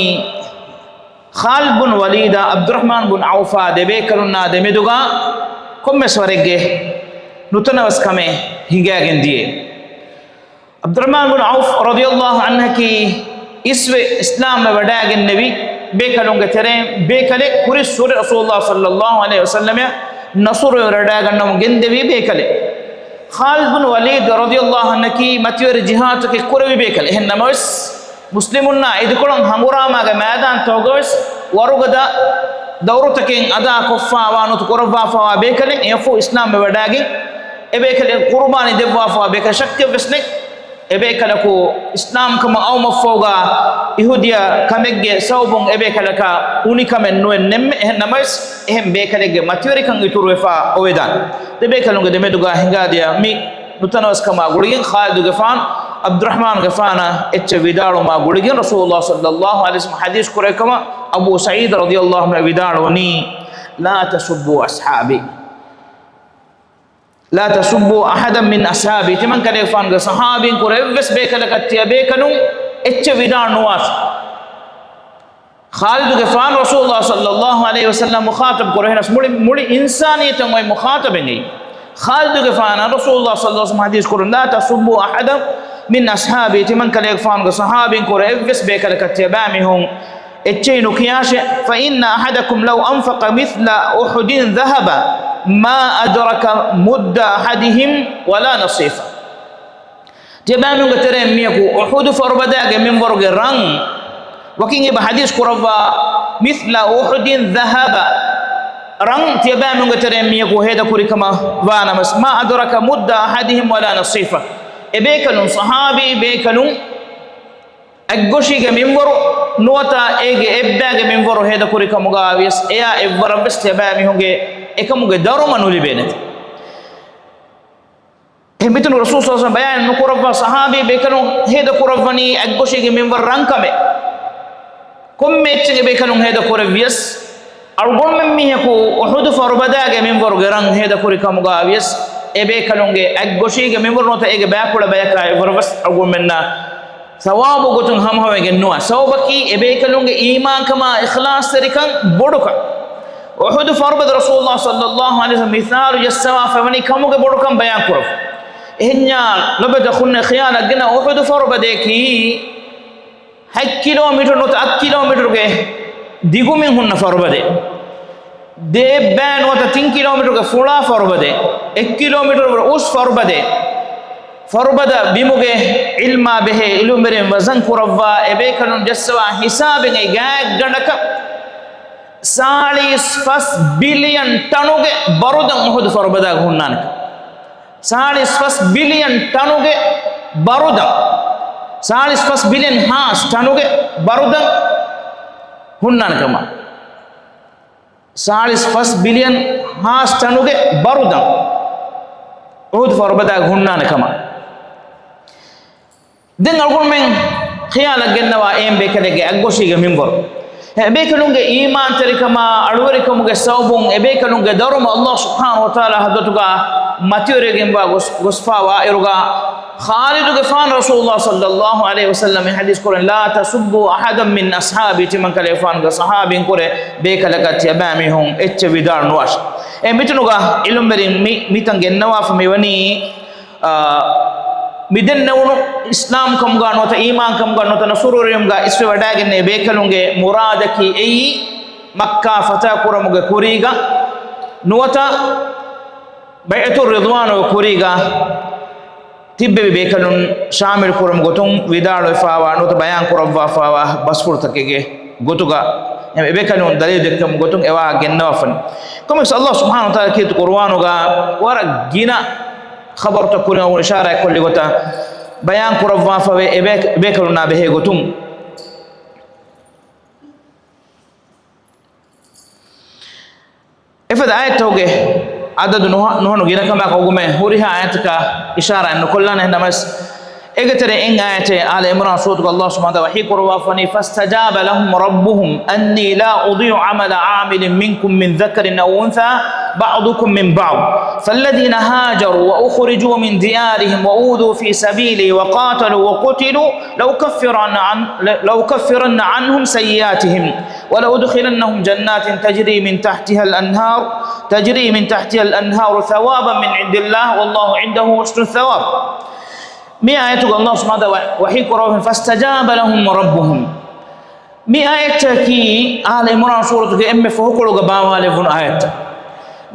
ޚާލިދު ބުން ވަލީދާ، ޢަބްދުއްރަޙްމާން ބުން ޢައުފާ ދެބޭކަލުންނާ ދެމެދުގަ ކޮންމެސް ވަރެއްގެ ނުތަނަވަސްކަމެއް ހިނގައިގެން ދިޔައޭ. ޢަބްދުއްރަޙްމާން ބުން ޢައުފް ރަޟިޔަﷲ ޢަންހަކީ އިސްވެ އިސްލާމްވެ ވަޑައިގެންނެވި ބޭކަލުންގެ ތެރެއިން ބޭކަލެއް، ކުރިއްސުރެ ރަސޫލުﷲ ޞައްލަﷲ ޢަލައިހި ވަސައްލަމައަށް ނަޞްރުވެ ވަޑައިގަންނަވަމުން ގެންދެވި ބޭކަލެއް. ޚާލިދު ބުން ވަލީދު ރަޟިޔަﷲ ޢަންހަކީ މަތިވެރި ޖިހާދުތަކެއް ކުރެވި ބޭކަލެއް. އެހެން ނަމަވެސް، މުސްލިމުންނާ އިދިކޮޅުން ހަނގުރާމާގެ މައިދާންތަކުގަވެސް ވަރުގަދަ ދައުރުތަކެއް އަދާކޮށްފާވާ ނުވަތަ ކުރައްވާފާވާ ބޭކަލެއް އެއަށްފަހު އިސްލާމްވެވަޑައިގެން އެބޭކަލެއް ޤުރުބާނީ ދެއްވާފާވާ ބޭކަލެއް ޝައްކެއްވެސް ނެތް. އެބޭކަލަކު އިސްލާމްކަމަށް އައުމަށްފަހުގަ އިހުދިޔަ ކަމެއްގެ ސަބަބުން އެބޭކަލަކަށް އުނިކަމެއް ނުވެން ނެއްމެ. އެހެން ނަމަވެސް އެހެން ބޭކަލެއްގެ މަތިވެރިކަން އިތުރުވެފާ އޮވެދާނެ. ދެބޭކަލުންގެ ދެމެދުގަ ހިނގާދިޔަ މި ނުތަނަވަސްކަމާ ގުޅިގެން ޚާލިދުގެފާނު ޢަބްދުއްރަޙްމާނުގެފާނަށް އެއްޗެއް ވިދާޅުވުމާ ގުޅިގެން ރަސޫލުﷲ ޞައްލައްލާހު ޢަލައިހި ވަސައްލަމަ ޙަދީޘް ކުރެއްވިކަމަށް އަބޫ ސަޢީދު ރަޟިޔައްލާހު ޢަންހު ވިދާޅުވަނީ، لا تسبوا أصحابي، لا تسبوا أحدا من أصحابي، ތިމަންކަލޭގެފާނުގެ ޞަޙާބީންކުރެ އެއްވެސް ބޭކަލަކަށް ތިޔަބޭކަލުން އެއްޗެއް ވިދާޅު ނުވާށި. ޚާލިދުގެފާނު ރަސޫލުﷲ ޞައްލައްލާހު ޢަލައިހި ވަސައްލަމަ މުޚާޠަބް ކުރޭ. އެހެނަސް މުޅި، މުޅި އިންސާނިއްޔަތަށް އޮތް މުޚާޠަބެއް އެއީ. ޚާލިދުގެފާނަށް ރަސޫލުﷲ ޞައްލައްލާހު ޢަލައިހި ވަސައްލަމަ ޙަދީޘް ކުރުން، لا تسبوا أحدا من أصحابي، ތިމަންކަލޭގެފާނުގެ ޞަޙާބީންކުރެ އެއްވެސް ބޭކަލަކަށް ތިޔަބައިމީހުން އެއްޗެހި ނުކިޔާށޭ، فإن أحدكم لو أنفق مثل أحد ذهبا ما أدرك مد أحدهم ولا نصيفه. ތިޔަބައިމީހުންގެ ތެރެއިން މީހަކު އުޙުދު ފަރުބަދައިގެ މިންވަރުގެ ރަން، ވަކިން އެބަ ޙަދީޘް ކުރައްވާ، مثل أحد ذهبا، ރަން ތިޔަބައިމީހުންގެ ތެރެއިން މީހަކު ހޭދަ ކުރިކަމަށް ވާނަމަވެސް، ما أدرك مد أحدهم ولا نصيفه، އެބޭކަލުން، ޞަޙާބީ ބޭކަލުން، އަތްގޮށީގެ މިންވަރު ނުވަތަ އޭގެ އެއްބައިގެ މިންވަރު ހޭދަ ކުރިކަމުގަ ވިޔަސް، އެޔާ އެއްވަރަށްވެސް ތިޔަބައިމީހުންގެ އެކަމުގެ ދަރުމަ ނުލިބޭނެތެ. އެހެން މިތަނު ރަސޫލު ޞައްލައްލާހު ޢަލައިހި ވަސައްލަމަ ބަޔާން ނުކުރައްވާ ޞަޙާބީ ބޭކަލުން ހޭދަ ކުރައްވަނީ އަތްގޮށީގެ މިންވަރު ރަންކަމެއް. ކޮންމެ އެއްޗެއް އެބޭކަލުން ހޭދަ ކުރެއްވިޔަސް، އަޅުގަނޑުމެން މީހަކު އުޙުދު ފަރުބަދައިގެ މިންވަރުގެ ރަން ހޭދަ ކުރި ކަމުގަ ވިޔަސް، އެބޭކަލުންގެ އަތްގޮށީގެ މިންވަރު ނުވަތަ އޭގެ ބައިކުޅަ ބަޔަކާ އެއްވަރަށް ވެސް އަޅުގަނޑުމެންނަށް ސަވާބު ގޮތުން ހަމަހަމަވެގެން ނުވާ. ސަބަބަކީ އެބޭކަލުންގެ އީމާންކަމާ އިޚްލާޞްތެރިކަން ބޮޑުކަން. އުޙުދު ފަރުބަދަ ރަސޫލުﷲ ޞައްލައްލާހު ޢަލައިހި ވަސައްލަމަ މިސާލު ޖައްސަވާފައިވަނީ ކަމުގެ ބޮޑުކަން ބަޔާން ކުރަން. އެހެންޏާ ލޮބުވެތި އަޚުންނޭ ޚިޔާލަށް ގެނައި އުޙުދު ފަރުބަދައަކީ ހަތް ކިލޯމީޓަރު ނުވަތަ އަށް ކިލޯމީޓަރުގެ ދިގުމިން ހުންނަ ފަރުބަދައެއް. ދޭއްބާ ނުވަތަ ތިން ކިލޯމީޓަރުގެ ފުޅާ ފަރުބަދައެއް. އެއް ކިލޯމީޓަރު ވަރަށް އުސް ފަރުބަދައެއް. ފަރުބަދަ ބިމުގެ ޢިލްމާ ބެހޭ ޢިލްމުވެރިން ވަޒަން ކުރައްވާ އެބޭކަލުން ޖައްސަވާ ހިސާބެއް އެ ގާތްގަނޑަކަށް ސާޅީސް ފަސް ބިލިއަން ޓަނުގެ ބަރުދަން އުޙުދު ފަރުބަދައަށް ހުންނާނެ. ސާޅީސް ފަސް ބިލިއަން ޓަނުގެ ބަރުދަން، ސާޅީސް ފަސް ބިލިއަން ހާސް ޓަނުގެ ބަރުދަން ހުންނާނެ ކަމަށް. ސާޅީސް ފަސް ބިލިއަން ހާސް ޓަނުގެ ބަރުދަން އުޙުދު ފަރުބަދައަށް ހުންނާނެ ކަމަށް. ދެން އަޅުގަނޑުމެން ޚިޔާލަށް ގެންނަވާ އެހެން ބޭކަލެއްގެ އަތްގޮށީގެ މިންވަރު. އެބޭކަލުންގެ އީމާންތެރިކަމާ އަޅުވެރިކަމުގެ ސަބަބުން އެބޭކަލުންގެ ދަރުމަ ﷲ ސުބްޙާނަހޫ ވަތަޢާލާ ޙަޟްރަތުގަ މަތިވެރިވެގެންވާ ގޮސް، ގޮސްފާވާ އިރުގަ ޚާލިދުގެފާނު ރަސޫލުﷲ ޞައްލައްލާހު ޢަލައިހި ވަސައްލަމަ ޙަދީޘް ކުރަން، لا تسبوا أحدا من أصحابي، ތިމަންކަލޭގެފާނުގެ ޞަޙާބީން ކުރެ ބޭކަލަކަށް ތިޔަބައިމީހުން އެއްޗެއް ވިދާޅު ނުވާށި. އެ މިތަނުގަ ޢިލްމުވެރިން މި، މިތަން ގެންނަވާފަ މިވަނީ، އާ، މިދެންނެވުނު އިސްލާމްކަމުގަ ނުވަތަ އީމާންކަމުގަ ނުވަތަ ނަޞްރުވެރިވުމުގަ އިސްވެވަޑައިގެންނެވި ބޭކަލުންގެ މުރާދަކީ އެއީ، މައްކާ ފަތަޙަ ކުރުމުގެ ކުރީގަ ނުވަތަ ބައިޢަތުއް ރިޟްވާނުގެ ކުރީގަ ތިއްބެވި ބޭކަލުން ޝާމިލު ކުރުމުގެ ގޮތުން ވިދާޅުވެފާވާ ނުވަތަ ބަޔާން ކުރައްވާފާވާ ބަސްފުޅުތަކެއްގެ ގޮތުގަ އެ ބޭކަލުން ދަލީލު ދެއްކުމުގެ ގޮތުން އެ ވާހަކަ ގެންނަވާފަން. ކޮންމެސް ﷲ ސުބްޙާނަހޫ ވަތަޢާލާ ކީރިތި ޤުރުއާނުގަ ވަރަށް ގިނަ ޚަބަރުތައް ކުރިން އަޅުގަނޑު އިޝާރާތް ކޮށްލި ގޮތަށް ބަޔާން ކުރައްވާފަވޭ އެ ބޭ، ބޭކަލުންނާ ބެހޭ ގޮތުން. އެފަދަ އާޔަތްތަކުގެ އަދަދު ނުހަ، ނުހަނު ގިނަކަމާ ކޮގުމެ ހުރިހާ އާޔަތަކަށް އިޝާރާތް ނުކޮށްލާނެ ނަމަވެސް، އޭގެ ތެރެ އެއް އާޔަތެއް އާލު ޢިމްރާން ސޫރަތުގަ ﷲ ސުބްޙާނަހޫ ވަތަޢާލާ ވަޙީ ކުރައްވާފަނީ، فاستجاب لهم ربهم أني لا أضيع عمل عامل منكم من ذكر أو أنثى بعضكم من بعض فالذين هاجروا وأخرجوا من ديارهم وأوذوا في سبيلي وقاتلوا وقتلوا لأكفرن عن، لأكفرن عنهم سيئاتهم ولأدخلنهم جنات تجري من تحتها الأنهار، تجري من تحتها الأنهار ثوابا من عند الله والله عنده حسن الثواب. މި އާޔަތުގަ ﷲ ސުބްޙާނަހޫ ވަތަޢާލާ ވަޙީ ކުރައްވަނީ، فاستجاب لهم ربهم. މި އާޔަތަކީ އާލު ޢިމްރާން ސޫރަތުގެ އެންމެ ފަހުކޮޅުގަ ބާވާލެއްވުނު އާޔަތެއް.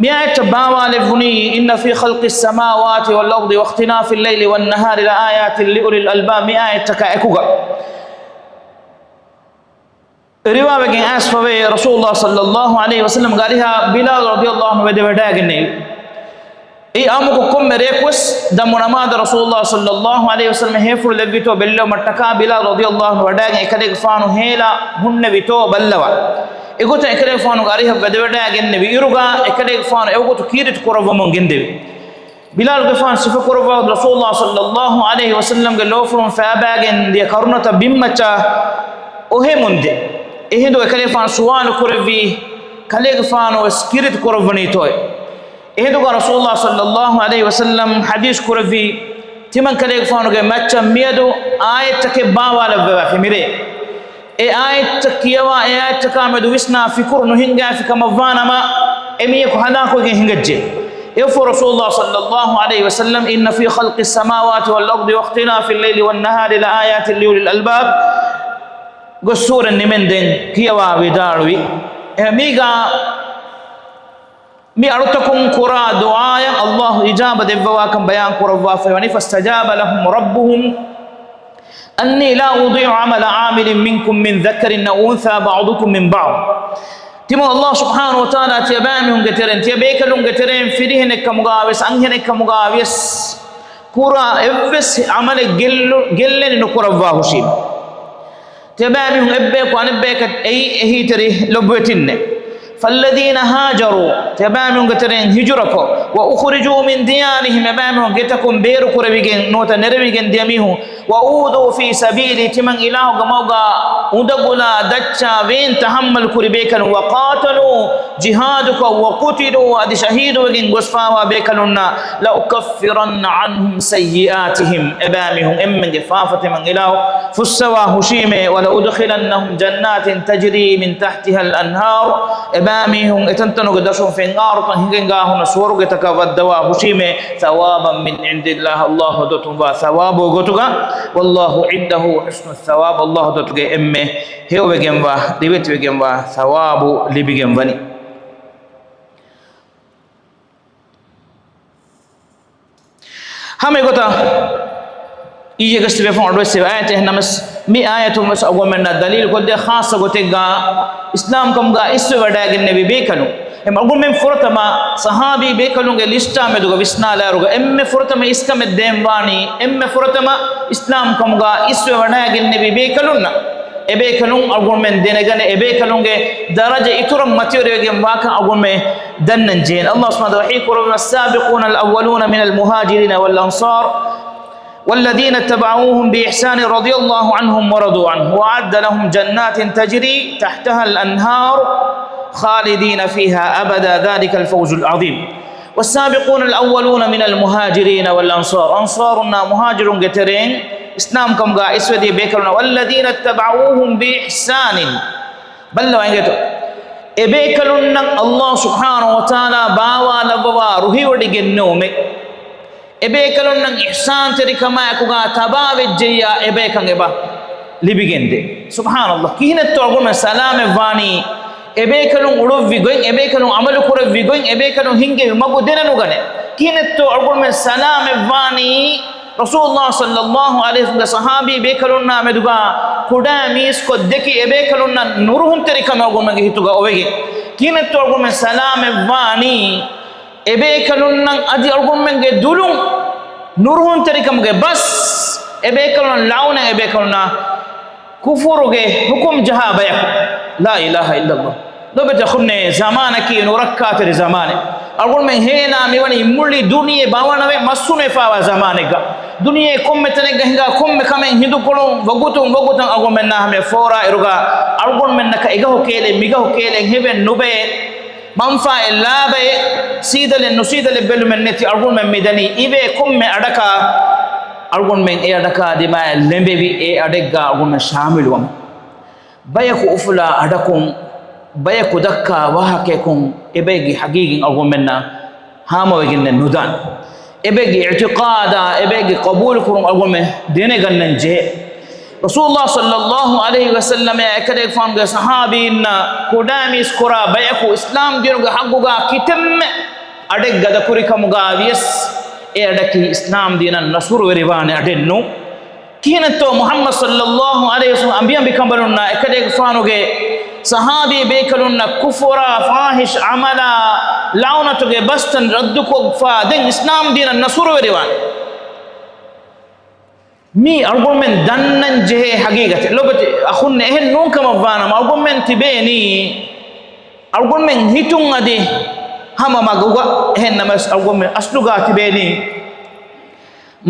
މި އާޔަތަށް ބާވާލެއްވުނީ، إن في خلق السماوات والأرض واختلاف الليل والنهار لآيات لأولي الألباب، މި އާޔަތަކާ އެކުގަ. ރިވާވެގެން އައިސްފަވޭ، ރަސޫލުﷲ ޞައްލަﷲ ޢަލައިހި ވަސައްލަމްގެ އަރިހަށް ބިލާލު ރަޟިޔަﷲ ޢަންހު ވެދެވަޑައިގެންނެވި. އެއީ އާއްމުކޮށް ކޮންމެ ރެޔަކުވެސް ދަމު ނަމާދަށް ރަސޫލުﷲ ޞައްލަﷲ ޢަލައިހި ވަސައްލަމް ހޭފުޅު ލެއްވިތޯ ބެއްލެވުމަށްޓަކާ ބިލާލު ރަޟިޔަﷲ ޢަންހު ވަޑައިގެން އެކަލޭގެފާނު ހޭލާ ހުންނެވިތޯ ބައްލަވާ. އެގޮތަށް އެކަލޭގެފާނުގެ އަރިހަށް ވެދެވަޑައިގެންނެވި އިރުގަ އެކަލޭގެފާނު އެވަގުތު ކީރިތި ކުރައްވަމުން ގެންދެވި. ބިލާލުގެފާނު ސިފަކުރައްވާ ރަސޫލުﷲ ޞައްލަﷲ ޢަލައިހި ވަސައްލަމްގެ ލޯފުޅުން ފައިބައިގެން ދިޔަ ކަރުނަތައް ބިންމައްޗަށް އޮހެމުންދެ. އެހިނދު އެކަލޭގެފާނު ސުވާލު ކުރެއްވީ، ކަލޭގެފާނު ވެސް ކީރިތި ކުރައްވަނީތޯއޭ؟ އެހިނދުގަ ރަސޫލުﷲ ޞައްލަﷲ ޢަލައިހި ވަސައްލަމް ޙަދީޘް ކުރެއްވީ، ތިމަން ކަލޭގެފާނުގެ މައްޗަށް މިއަދު އާޔަތްތަކެއް ބާވާލައްވަވާފި މިރޭ. އެ އާޔަތްތައް ކިޔަވާ، އެ އާޔަތްތަކާ މެދު ވިސްނާ ފިކުރު ނުހިނގާފި ކަމަށްވާނަމަ، އެ މީހަކު ހަލާކުވެގެން ހިނގައްޖެ. އެއަށްފަހު ރަސޫލުﷲ ޞައްލަﷲ ޢަލައިހި ވަސައްލަމް، إن في خلق السماوات والأرض واختلاف الليل والنهار لآيات لأولي الألباب ގޮސް ސޫރަ ނިމެންދެން ކިޔަވާ ވިދާޅުވި. އެ މީގާ މި އަޅުތަކުން ކުރާ ދުޢާއަށް ﷲ އިޖާބަ ދެއްވަވާކަން ބަޔާން ކުރައްވާފައިވަނީ، فاستجاب لهم ربهم أني لا أضيع عمل عامل منكم من ذكر أو أنثى بعضكم من بعض. ތިމަން ﷲ ސުބްޙާނަހޫ ވަތަޢާލާ ތިޔަބައިމީހުންގެ ތެރެއިން، ތިޔަ ބޭކަލުންގެ ތެރެއިން ފިރިހެނެއްކަމުގާވެސް އަންހެނެއްކަމުގާވެސް ކުރާ އެއްވެސް ޢަމަލެއް ގެއްލު-، ގެއްލެނި ނުކުރައްވާ ހުށީމެ. ތިޔަބައިމީހުން އެއްބަޔަކު އަނެއްބަޔަކަށް އެއީ އެހީތެރި ލޮބުވެތިންނެއް. فالذين هاجروا، ތިޔަބައިމީހުންގެ ތެރެއިން ހިޖުރަކޮށް، وأخرجوا من ديارهم، އެބައިމީހުން ގެތަކުން ބޭރުކުރެވިގެން ނުވަތަ ނެރެވިގެން ދިޔަ މީހުން، وأوذوا في سبيلي، ތިމަން އިލާހުގެ މަގުގަ އުނދަގުލާ ދައްޗާ ވޭން ތަޙައްމަލް ކުރި ބޭކަލުން، وقاتلوا، ޖިހާދުކޮށް، وقتلوا، އަދި ޝަހީދުވެގެން ގޮސްފާވާ ބޭކަލުންނަށް، لأكفرن عنهم سيئاتهم، އެބައިމީހުން އެންމެންގެ ފާފަތައް ތިމަން އިލާހު ފުއްސަވާ ހުށީމޭ، ولأدخلنهم جنات تجري من تحتها الأنهار، އެބައިމީހުން އެތަންތަނުގެ ދަށުން ފެންއާރުތައް ހިނގެންގާ ހުންނަ ސުވަރުގެތަކަށް ވައްދަވާ ހުށީމޭ، ثوابا من عند الله، ﷲ ދޮތުންވާ ސަވާބު ގޮތުގަ، والله عنده حسن الثواب، ﷲ ދޮތުގެ އެންމެ ހެޔޮވެގެންވާ، ރިވެތިވެގެންވާ ސަވާބު ލިބިގެން ވަނީ. ހަމަ އެގޮތަށް އިއްޔެގެ ސިފަ އަޑުއެއްސެވި އާޔަތެއް ނަމަސް، މި އާޔަތުން ވެސް އަޅުގަނޑުމެންނަށް ދަލީލު ކޮށްދޭ ޚާއްޞަ ގޮތެއްގަ އިސްލާމްކަމުގަ އިސްވެވަޑައިގެންނެވި ބޭކަލުން. އެ އަޅުގަނޑުމެން ފުރަތަމަ ސަހާބީ ބޭކަލުންގެ ލިސްޓާ މެދުގަ ވިސްނާލާއިރުގަ އެންމެ ފުރަތަމަ އިސްކަމެއް ދޭންވާނީ، އެންމެ ފުރަތަމަ އިސްލާމްކަމުގަ އިސްވެވަޑައިގެންނެވި ބޭކަލުންނަށް. އެބޭކަލުން އަޅުގަނޑުމެން ދެނެގަނެ، އެބޭކަލުންގެ ދަރަޖަ އިތުރަށް މަތިވެރިވެގެން ވާކަން އަޅުގަނޑުމެން ދަންނަން ޖެހޭނެ. ﷲ ސުބްޙާނަހޫ ވަތަޢާލާ ވަޙީ ކުރައްވަނީ، والسابقون الأولون من المهاجرين والأنصار والذين اتبعوهم بإحسان رضي الله عنهم ورضوا عنه وأعد لهم جنات تجري تحتها الأنهار خالدين فيها أبدا ذلك الفوز العظيم. والسابقون الأولون من المهاجرين والأنصار، އަންޞާރުންނާ މުހާޖިރުންގެ ތެރެއިން އިސްލާމްކަމުގަ އިސްވެދިޔަ ބޭކަލުންނަށް، والذين اتبعوهم بإحسان، ބައްލަވާ އިނގޭތޯ. އެބޭކަލުންނަށް ﷲ ސުބްޙާނަހޫ ވަތަޢާލާ ބާވާލައްވަވާ ރުހިވޮޑިގެންނެވުމެއް، އެބޭކަލުންނަށް އިޙްސާންތެރިކަމާއެކުގަ ތަބާވެއްޖެއްޔާ އެބަޔަކަށް އެބަ ލިބިގެންދޭ. ސުބްޙާނަﷲ. ކިހިނެއްތޯ އަޅުގަނޑުމެން ސަލާމަތްވާނީ އެބޭކަލުން އުޅުއްވި ގޮތް، އެބޭކަލުން ޢަމަލު ކުރެއްވި ގޮތް، އެބޭކަލުން ހިންގެވި މަގު ދެނެނުގަނެ. ކިހިނެއްތޯ އަޅުގަނޑުމެން ސަލާމަތްވާނީ ރަސޫލުﷲ ޞައްލަﷲ ޢަލައިހި ވަސައްލަމްގެ ޞަޙާބީ ބޭކަލުންނާ މެދުގަ ކުޑަ މީސްކޮށް ދެކި އެބޭކަލުންނަށް ނުރުހުންތެރިކަމެއް އަޅުގަނޑުމެންގެ ހިތުގަ އޮވެގެން. ކިހިނެއްތޯ އަޅުގަނޑުމެން ސަލާމަތްވާނީ އެބޭކަލުންނަށް އަދި އަޅުގަނޑުމެންގެ ދުލުން ނުރުހުންތެރިކަމުގެ ބަސް، އެބޭކަލުންނަށް ލަޢުނަތް، އެބޭކަލުންނަށް ކުފުރުގެ ޙުކުމް ޖަހާ ބަޔަކު. ލާ އިލާހަ އިއްލަﷲ. ލޮބެތި އަޚުންނޭ، ޒަމާނަކީ ނުރައްކާތެރި ޒަމާނެއް. އަޅުގަނޑުމެން ހޭލާ މިވަނީ މުޅި ދުނިޔެ ބަވަނަވެ މަސްހުނެފާވާ ޒަމާނެއްގަ. ދުނިޔެ ކޮންމެ ތަނެއްގަ ހިނގާ ކޮންމެ ކަމެއް ހިނދުކޮޅުން ވަގުތުން ވަގުތަށް އަޅުގަނޑުމެންނާ ހަމަޔަށް ފޯރާ އިރުގަ، އަޅުގަނޑުމެންނަކަށް އެގަހު ކޭލެއް މިގަހު ކޭލެއް ހެވެއް ނުބައެއް، މަންފާއެއް ލާބައެއް، ސީދަލެއް ނުސީދަލެއް ބެލުމެއް ނެތި އަޅުގަނޑުމެން މިދަނީ އިވޭ ކޮންމެ އަޑަކަށް، އަޅުގަނޑުމެން އެ އަޑަކާ ދިމާއަށް ލެނބެވި އެ އަޑެއްގަ އަޅުގަނޑުމެން ޝާމިލުވަމުން. ބަޔަކު އުފުލާ އަޑަކުން، ބަޔަކު ދައްކާ ވާހަކަޔަކުން އެބައެއްގެ ޙަޤީޤީން އަޅުގަނޑުމެންނަށް ހާމަވެގެންނެއް ނުދާނެ. އެބައެއްގެ އިޢްތިޤާދާ، އެބައެއްގެ ޤަބޫލުކުރުން އަޅުގަނޑުމެން ދެނެގަންނަން ޖެހޭ. ރަސޫލުﷲ ޞައްލަﷲ ޢަލައިހި ވަސައްލަމައާ އެކަލޭގެފާނުގެ ޞަޙާބީންނަށް ކުޑަ މީސް ކުރާ ބަޔަކު އިސްލާމް ދީނުގެ ޙައްޤުގަ ކިތަންމެ އަޑެއް ގަދަކުރިކަމުގަ ވިޔަސް، އެ އަޑަކީ އިސްލާމް ދީނަށް ނަޞްރުވެރިވާނެ އަޑެއް ނޫން. ކިހިނެއްތޯ މުޙައްމަދު ޞައްލަﷲ ޢަލައިހި ވަސައްލަމް އަނބިއަނބިކަނބަލުންނާ އެކަލޭގެފާނުގެ ޞަޙާބީ ބޭކަލުންނަށް ކުފުރާ، ފާޙިޝް ޢަމަލާ، ލަޢުނަތުގެ ބަސްތައް ރައްދުކޮށްފާ، ދެން އިސްލާމް ދީނަށް ނަޞުރުވެރިވާނެ. މީ އަޅުގަނޑުމެން ދަންނަން ޖެހޭ ޙަޤީޤަތެއް. ލޮބުވެތި އަޚުންނޭ، އެހެން ނޫން ކަމަށްވާނަމަ، އަޅުގަނޑުމެން ތިބޭނީ، އަޅުގަނޑުމެން ހިތުން އަދި ހަމަ މަގުގަ، އެހެން ނަމަވެސް އަޅުގަނޑުމެން އަސްލުގަ ތިބޭނީ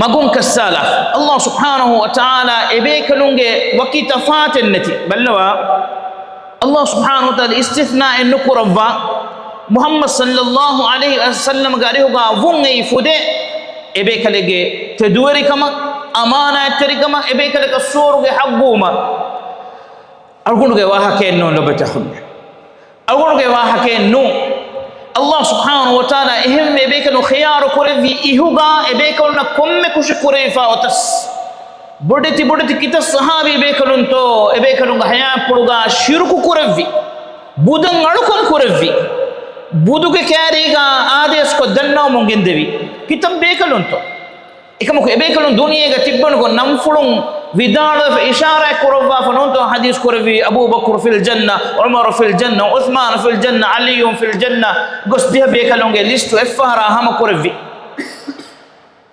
މަގުން ކައްސާލާފަ. އައްލާހު ސުބްޙާނަހު ވަ ތަޢާލާ އެބޭކަލުންގެ ވަކި ތަފާތެއް ނެތި. ބައްލަވާ، އައްލާހު ސުބްޙާނަހު ވަ ތަޢާލާ އިސްތިސްނާއެއް ނުކުރައްވާ، މުޙައްމަދު ޞައްލައްލާހު ޢަލައިހި ވަސައްލަމްގެ އަރިހުގަ ވުން އެއީ ފުދޭ އެބޭކަލެއްގެ ތެދުވެރިކަމަށް، އަމާނާތްތެރިކަމަށް، އެބޭކަލަކަށް ސުވަރުގެ ޙައްޤުވުމަށް. އަޅުގަނޑުގެ ވާހަކައެއް ނޫން ލޮބުވެތި އަޚުންނޭ. އަޅުގަނޑުގެ ވާހަކައެއް ނޫން. އައްލާހު ސުބްޙާނަހު ވަ ތަޢާލާ އެހެންވެ އެބޭކަލުން ޚިޔާރު ކުރެއްވި އިހުގަ އެބޭކަލުންނަށް ކޮންމެ ކުށެއް ކުރެވިފަ އޮތަސް، ބޮޑެތި ބޮޑެތި ކިތައް ޞަޙާބީ ބޭކަލުންތޯ އެބޭކަލުންގެ ޙަޔާތްޕުޅުގަ ޝިރުކު ކުރެއްވި، ބުދަށް އަޅުކަން ކުރެއްވި، ބުދުގެ ކާރީގަ އާދޭސްކޮށް ދަންނަވަމުން ގެންދެވި ކިތައް ބޭކަލުންތޯ. އެކަމަކު އެބޭކަލުން ދުނިޔޭގަ ތިއްބަނިކޮށް ނަންފުޅުން ވިދާޅުވެފަ އިޝާރާތް ކުރައްވާފަ ނޫންތޯ ޙަދީޘް ކުރެއްވީ، އަބޫބަކުރު ފިލް ޖަންނަ، ޢުމަރު ފިލް ޖަންނަ، ޢުސްމާނު ފިލް ޖަންނަ، ޢަލިއްޔުން ފިލް ޖަންނަ ގޮސް ދިހަ ބޭކަލުންގެ ލިސްޓު އެއްފަހަރާ ހަމަ ކުރެއްވި.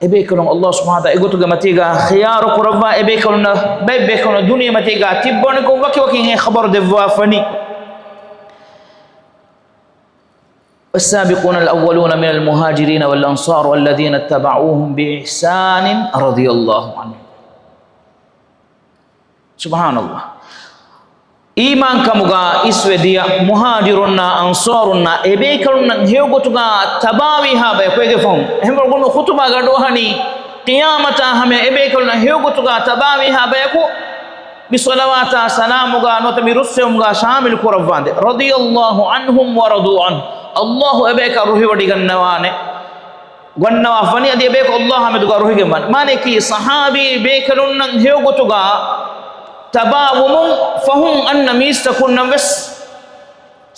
އެބޭކަލުން އައްލާހު ސުބްޙާނަހު ވަ ތަޢާލާ އެގޮތުގެ މަތީގަ ޚިޔާރު ކުރައްވާ އެބޭކަލުންނަށް ބައެއް ބޭކަލުން ދުނިޔެ މަތީގަ ތިއްބަނިކޮށް ވަކި ވަކިން އެ ޚަބަރު ދެއްވާފަނި. والسابقون الأولون من المهاجرين والأنصار والذين اتبعوهم بإحسان رضي الله عنهم. ސުބްޙާނަﷲ. އީމާންކަމުގަ އިސްވެ ދިޔަ މުހާޖިރުންނާ އަންޞާރުންނާ އެބޭކަލުންނަށް ހެޔޮގޮތުގަ ތަބާވީހާ ބަޔަކު އޭގެ ފަހުން. އެހެންވީމަ އަޅުގަނޑު ޚުޠުބާގަ އަޑުއަހަނީ ޤިޔާމަތާ ހަމަޔަށް އެބޭކަލުންނަށް ހެޔޮގޮތުގަ ތަބާވީހާ ބަޔަކު މި ޞަލަވާތާ ސަލާމުގަ ނުވަތަ މި ރުއްސެވުމުގަ ޝާމިލު ކުރައްވާނދޭ. رضي الله عنهم ورضوا عنه. އައްލާހު އެބަޔަކަށް ރުހިވޮޑިގަންނަވާނެ. ގަންނަވާފަނި އަދި އެބަޔަކު އައްލާހާ މެދުގަ ރުހިގެންވާނެ. މާނައަކީ ޞަޙާބީ ބޭކަލުންނަށް ހެޔޮގޮތުގަ ތަބާވުމުން ފަހުން އަންނަ މީސްތަކުންނަށް ވެސް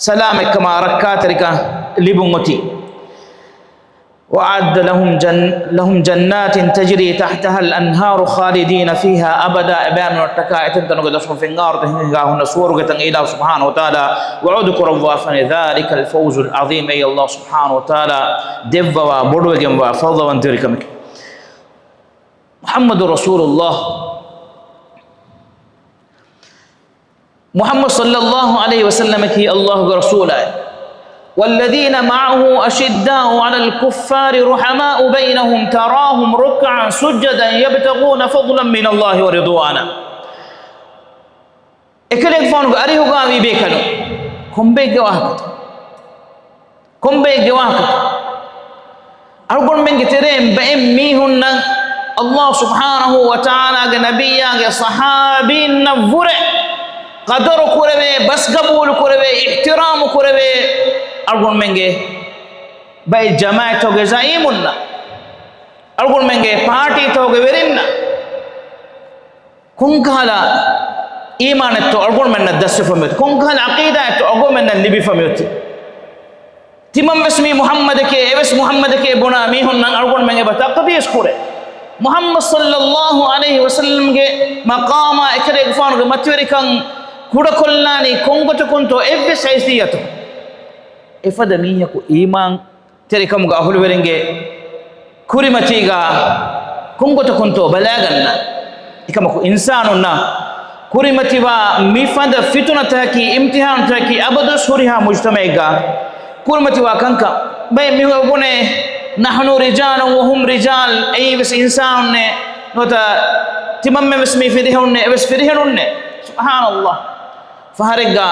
ސަލާމަތްކަމާ ރައްކާތެރިކަން ލިބުން އޮތީ. وأعد لهم جن-، لهم جنات تجري تحتها الأنهار خالدين فيها أبدا. އެބައިމީހުންނަށްޓަކާ އެތަންތަނުގެ ދަށުން ފެންއާރުތައް ހިނގާ ހުންނަ ސުވަރުގެތައް އިލާހު ސުބްޙާނަހު ވަތަޢާލާ ވަޢުދު ކުރައްވާފަނި. ذلك الفوز العظيم. އެއީ އައްލާހު ސުބްޙާނަހު ވަތަޢާލާ ދެއްވަވާ ބޮޑުވެގެންވާ ފަޟްލުވަންތަވެރިކަމެކެވެ. މުޙައްމަދު ރަސޫލުﷲ. މުޙައްމަދު ޞައްލައްލާހު ޢަލައިހި ވަސައްލަމަކީ އައްލާހުގެ ރަސޫލާއި. والذين معه أشداء على الكفار رحماء بينهم تراهم ركعا سجدا يبتغون فضلا من الله ورضوانا. އެކަލޭގެފާނުގެ އަރިހުގައިވީ ބޭކަލުން. ކޮންބައެއްގެ ވާހަކަތަ؟ ކޮންބައެއްގެ ވާހަކަތަ؟ އަޅުގަނޑުމެންގެ ތެރެއިން ބައެއް މީހުންނަށް އައްލާހު ސުބްޙާނަހު ވަތަޢާލާގެ ނަބިއްޔާގެ ޞަޙާބީންނަށްވުރެ ޤަދަރު ކުރެވޭ، ބަސްގަބޫލު ކުރެވޭ، އިޙްތިރާމު ކުރެވޭ، އަޅުގަނޑުމެންގެ ބައެއް ޖަމާޢަތްތަކުގެ ޒަޢީމުންނަށް، އަޅުގަނޑުމެންގެ ޕާޓީތަކުގެ ވެރިންނަށް. ކޮންކަހަލަ އީމާނެއްތޯ އަޅުގަނޑުމެންނަށް ދަސްވެފަ މިއޮތީ؟ ކޮންކަހަލަ ޢަޤީދާއެއްތޯ އަޅުގަނޑުމެންނަށް ލިބިފަ މިއޮތީ؟ ތިމަންވެސް މީ މުޙައްމަދެކޭ، އެވެސް މުޙައްމަދެކޭ ބުނާ މީހުންނަށް އަޅުގަނޑުމެން އެބަ ތަޤްދީސް ކުރޭ. މުޙައްމަދު ޞައްލައްލާހު ޢަލައިހި ވަސައްލަމްގެ މަޤާމާ އެކަލޭގެފާނުގެ މަތިވެރިކަން ކުޑަކޮށްލާނީ ކޮންގޮތަކުންތޯ އެއްވެސް ހައިސިއްޔަތު؟ އެފަދަ މީހަކު އީމާން ތެރިކަމުގަ އަހުލުވެރިންގެ ކުރިމަތީގަ ކޮންގޮތަކުންތޯ ބަލާގަންނަ. އެކަމަކު އިންސާނުންނަށް ކުރިމަތިވާ މިފަދަ ފިތުނަތަކަކީ، އިމްތިޙާނުތަކަކީ އަބަދުވެސް ހުރިހާ މުޖްތަމަޢެއްގަ ކުރިމަތިވާ ކަންކަން. ބައެއް މީހުން ބުނޭ، نحن رجال وهم رجال، އެއީވެސް އިންސާނުންނޭ، ނުވަތަ ތިމަންމެންވެސް މީ ފިރިހެނުންނޭ، އެވެސް ފިރިހެނުންނޭ. ސުބްޙާނަﷲ. ފަހަރެއްގަ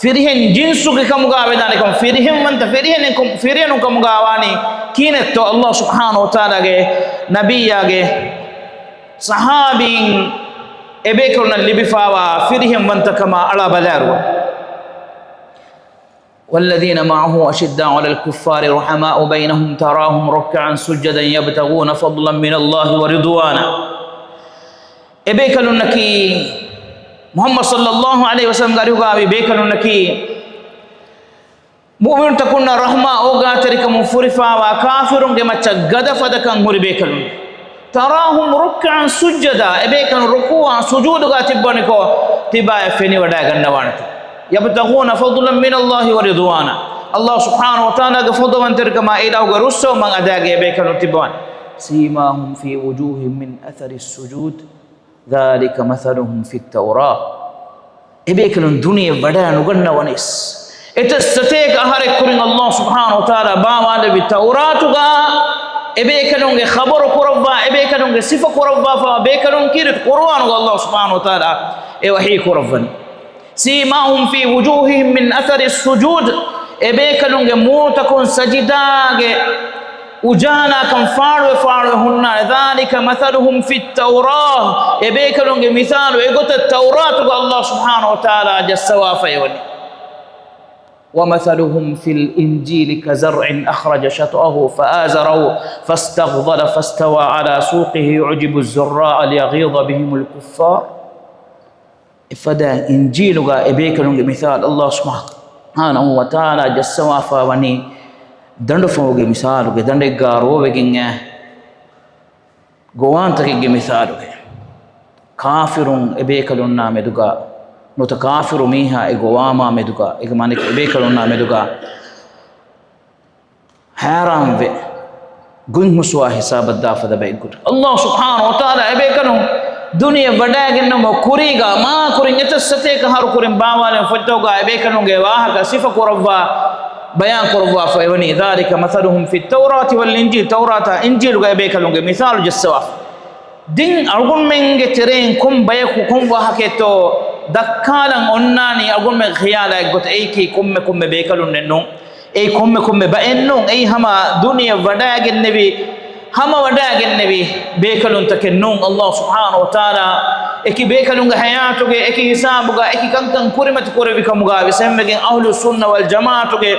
ފިރިހެން ޖިންސުގެ ކަމުގަ ވެދާނެ ކަމަށް، ފިރިހެންވަންތަ ފިރިހެނެއް ކަމު-، ފިރިހެނުން ކަމުގަ ވާނީ ކިހިނެއްތޯ؟ އައްލާހު ސުބްޙާނަހު ވަތަޢާލާގެ ނަބިއްޔާގެ ޞަޙާބީން އެބޭކަލުންނަށް ލިބިފާވާ ފިރިހެންވަންތަކަމާ އަޅާ ބަލާއިރުގަ. والذين معه أشداء على الكفار رحماء بينهم تراهم ركعا سجدا يبتغون فضلا من الله ورضوانا. އެބޭކަލުންނަކީ، މުޙައްމަދު ޞައްލައްލާހު ޢަލައިހި ވަސައްލަމްގެ އަރިހުގައިވި ބޭކަލުންނަކީ، މުއުމިނުތަކުންނަށް ރަޙްމާ އޯގާތެރިކަމުން ފުރިފާވާ، ކާފިރުންގެ މައްޗަށް ގަދަފަދަކަން ހުރި ބޭކަލުން. تراهم ركعا سجدا، އެބޭކަލުން ރުކޫޢާ ސުޖޫދުގަ ތިއްބަނިކޮށް، ތިބާއަށް ފެނިވަޑައިގަންނަވާނެތޯ. يبتغون فضلا من الله ورضوانا. ﷲ ސުބްޙާނަހޫ ވަތަޢާލާގެ ފަޟްލުވަންތެރިކަމާ، އެ އިލާހުގެ ރުއްސެވުމަށް އަދާގެން އެބޭކަލުން ތިއްބަވާނެ. سيماهم في وجوههم من أثر السجود ذلك مثلهم في التوراة. އެބޭކަލުން ދުނިޔެ ވަޑައި ނުގަންނަވަނީސް، އެތައް ސަތޭކަ އަހަރެއް ކުރިން ﷲ ސުބްޙާނަހޫ ވަތަޢާލާ ބާވާލެއްވި ތައުރާތުގަ އެބޭކަލުންގެ ޚަބަރު ކުރައްވާ، އެބޭކަލުންގެ ސިފަ ކުރައްވާފަ ބޭކަލުން ކީރިތި ޤުރުއާނުގަ ﷲ ސުބްޙާނަހޫ ވަތަޢާލާ އެ ވަޙީ ކުރައްވަނީ. سيماهم في وجوههم من أثر السجود. އެބޭކަލުންގެ މޫނުތަކުން ސަޖިދާގެ އުޖާލާކަން ފާޅުވެ ފާޅުވެ ހުންނާނެ. ذلك مثلهم في التوراة. އެބޭކަލުންގެ މިސާލު އެގޮތަށް ތައުރާތުގަ ﷲ ސުބްޙާނަހޫ ވަތަޢާލާ ޖައްސަވާފައިވަނީ. ومثلهم في الإنجيل كزرع أخرج شطأه فآزره فاستغلظ فاستوى على سوقه يعجب الزراء ليغيظ بهم الكفار. އެފަދަ އިންޖީލުގަ އެބޭކަލުންގެ މިސާލު ﷲ ސުބްޙާނަހޫ ވަތަޢާލާ ޖައްސަވާފަ ވަނީ ދަނޑުފަހުގެ މިސާލުގެ ދަނޑެއްގަ ރޯވެގެން އައި ގޮވާންތަކެއްގެ މިސާލުގެ. ކާފިރުން އެބޭކަލުންނާ މެދުގަ ނުވަތަ ކާފިރު މީހާ އެ ގޮވާމާ މެދުގަ، އޭގެ މާނައަކީ އެބޭކަލުންނާ މެދުގަ ހައިރާންވެ، ގޮތްހުސްވާ ހިސާބަށް ދާފަދަ ބައެއްގޮތަށް. ﷲ ސުބްޙާނަހޫ ވަތަޢާލާ އެބޭކަލުން ދުނިޔެ ވަޑައިގެންނަވަމުން ކުރީގަ މާ ކުރިން އެތައް ސަތޭކަ އަހަރު ކުރިން ބާވާލެވުނު ފޮތްތަކުގަ އެބޭކަލުންގެ ވާހަކަ ސިފަ ކުރައްވާ ބަޔާން ކުރައްވާފައިވަނީ. ذلك مثلهم في التوراة والإنجيل. ތައުރާތާ އިންޖީލުގަ އެބޭކަލުންގެ މިސާލު ޖައްސަވާފަ. ދެން އަޅުގަނޑުމެންގެ ތެރެއިން ކޮން ބަޔަކު ކޮން ވާހަކައެއްތޯ ދައްކާލަން އޮންނާނީ އަޅުގަނޑުމެން ޚިޔާލާ އެއްގޮތަށް. އެއީކީ ކޮންމެ ކޮންމެ ބޭކަލުންނެއް ނޫން. އެއީ ކޮންމެ ކޮންމެ ބައެއް ނޫން. އެއީ ހަމަ ދުނިޔެ ވަޑައިގެންނެވި، ހަމަ ވަޑައިގެންނެވި ބޭކަލުންތަކެއް ނޫން. ﷲ ސުބްޙާނަހޫ ވަތަޢާލާ އެކި ބޭކަލުންގެ ޙަޔާތުގެ އެކި ހިސާބުގަ އެކި ކަންކަން ކުރިމަތި ކުރެއްވި ކަމުގަ ވިސްނަންވެގެން އަހްލުއްސުންނަ ވަލްޖަމާޢަތުގެ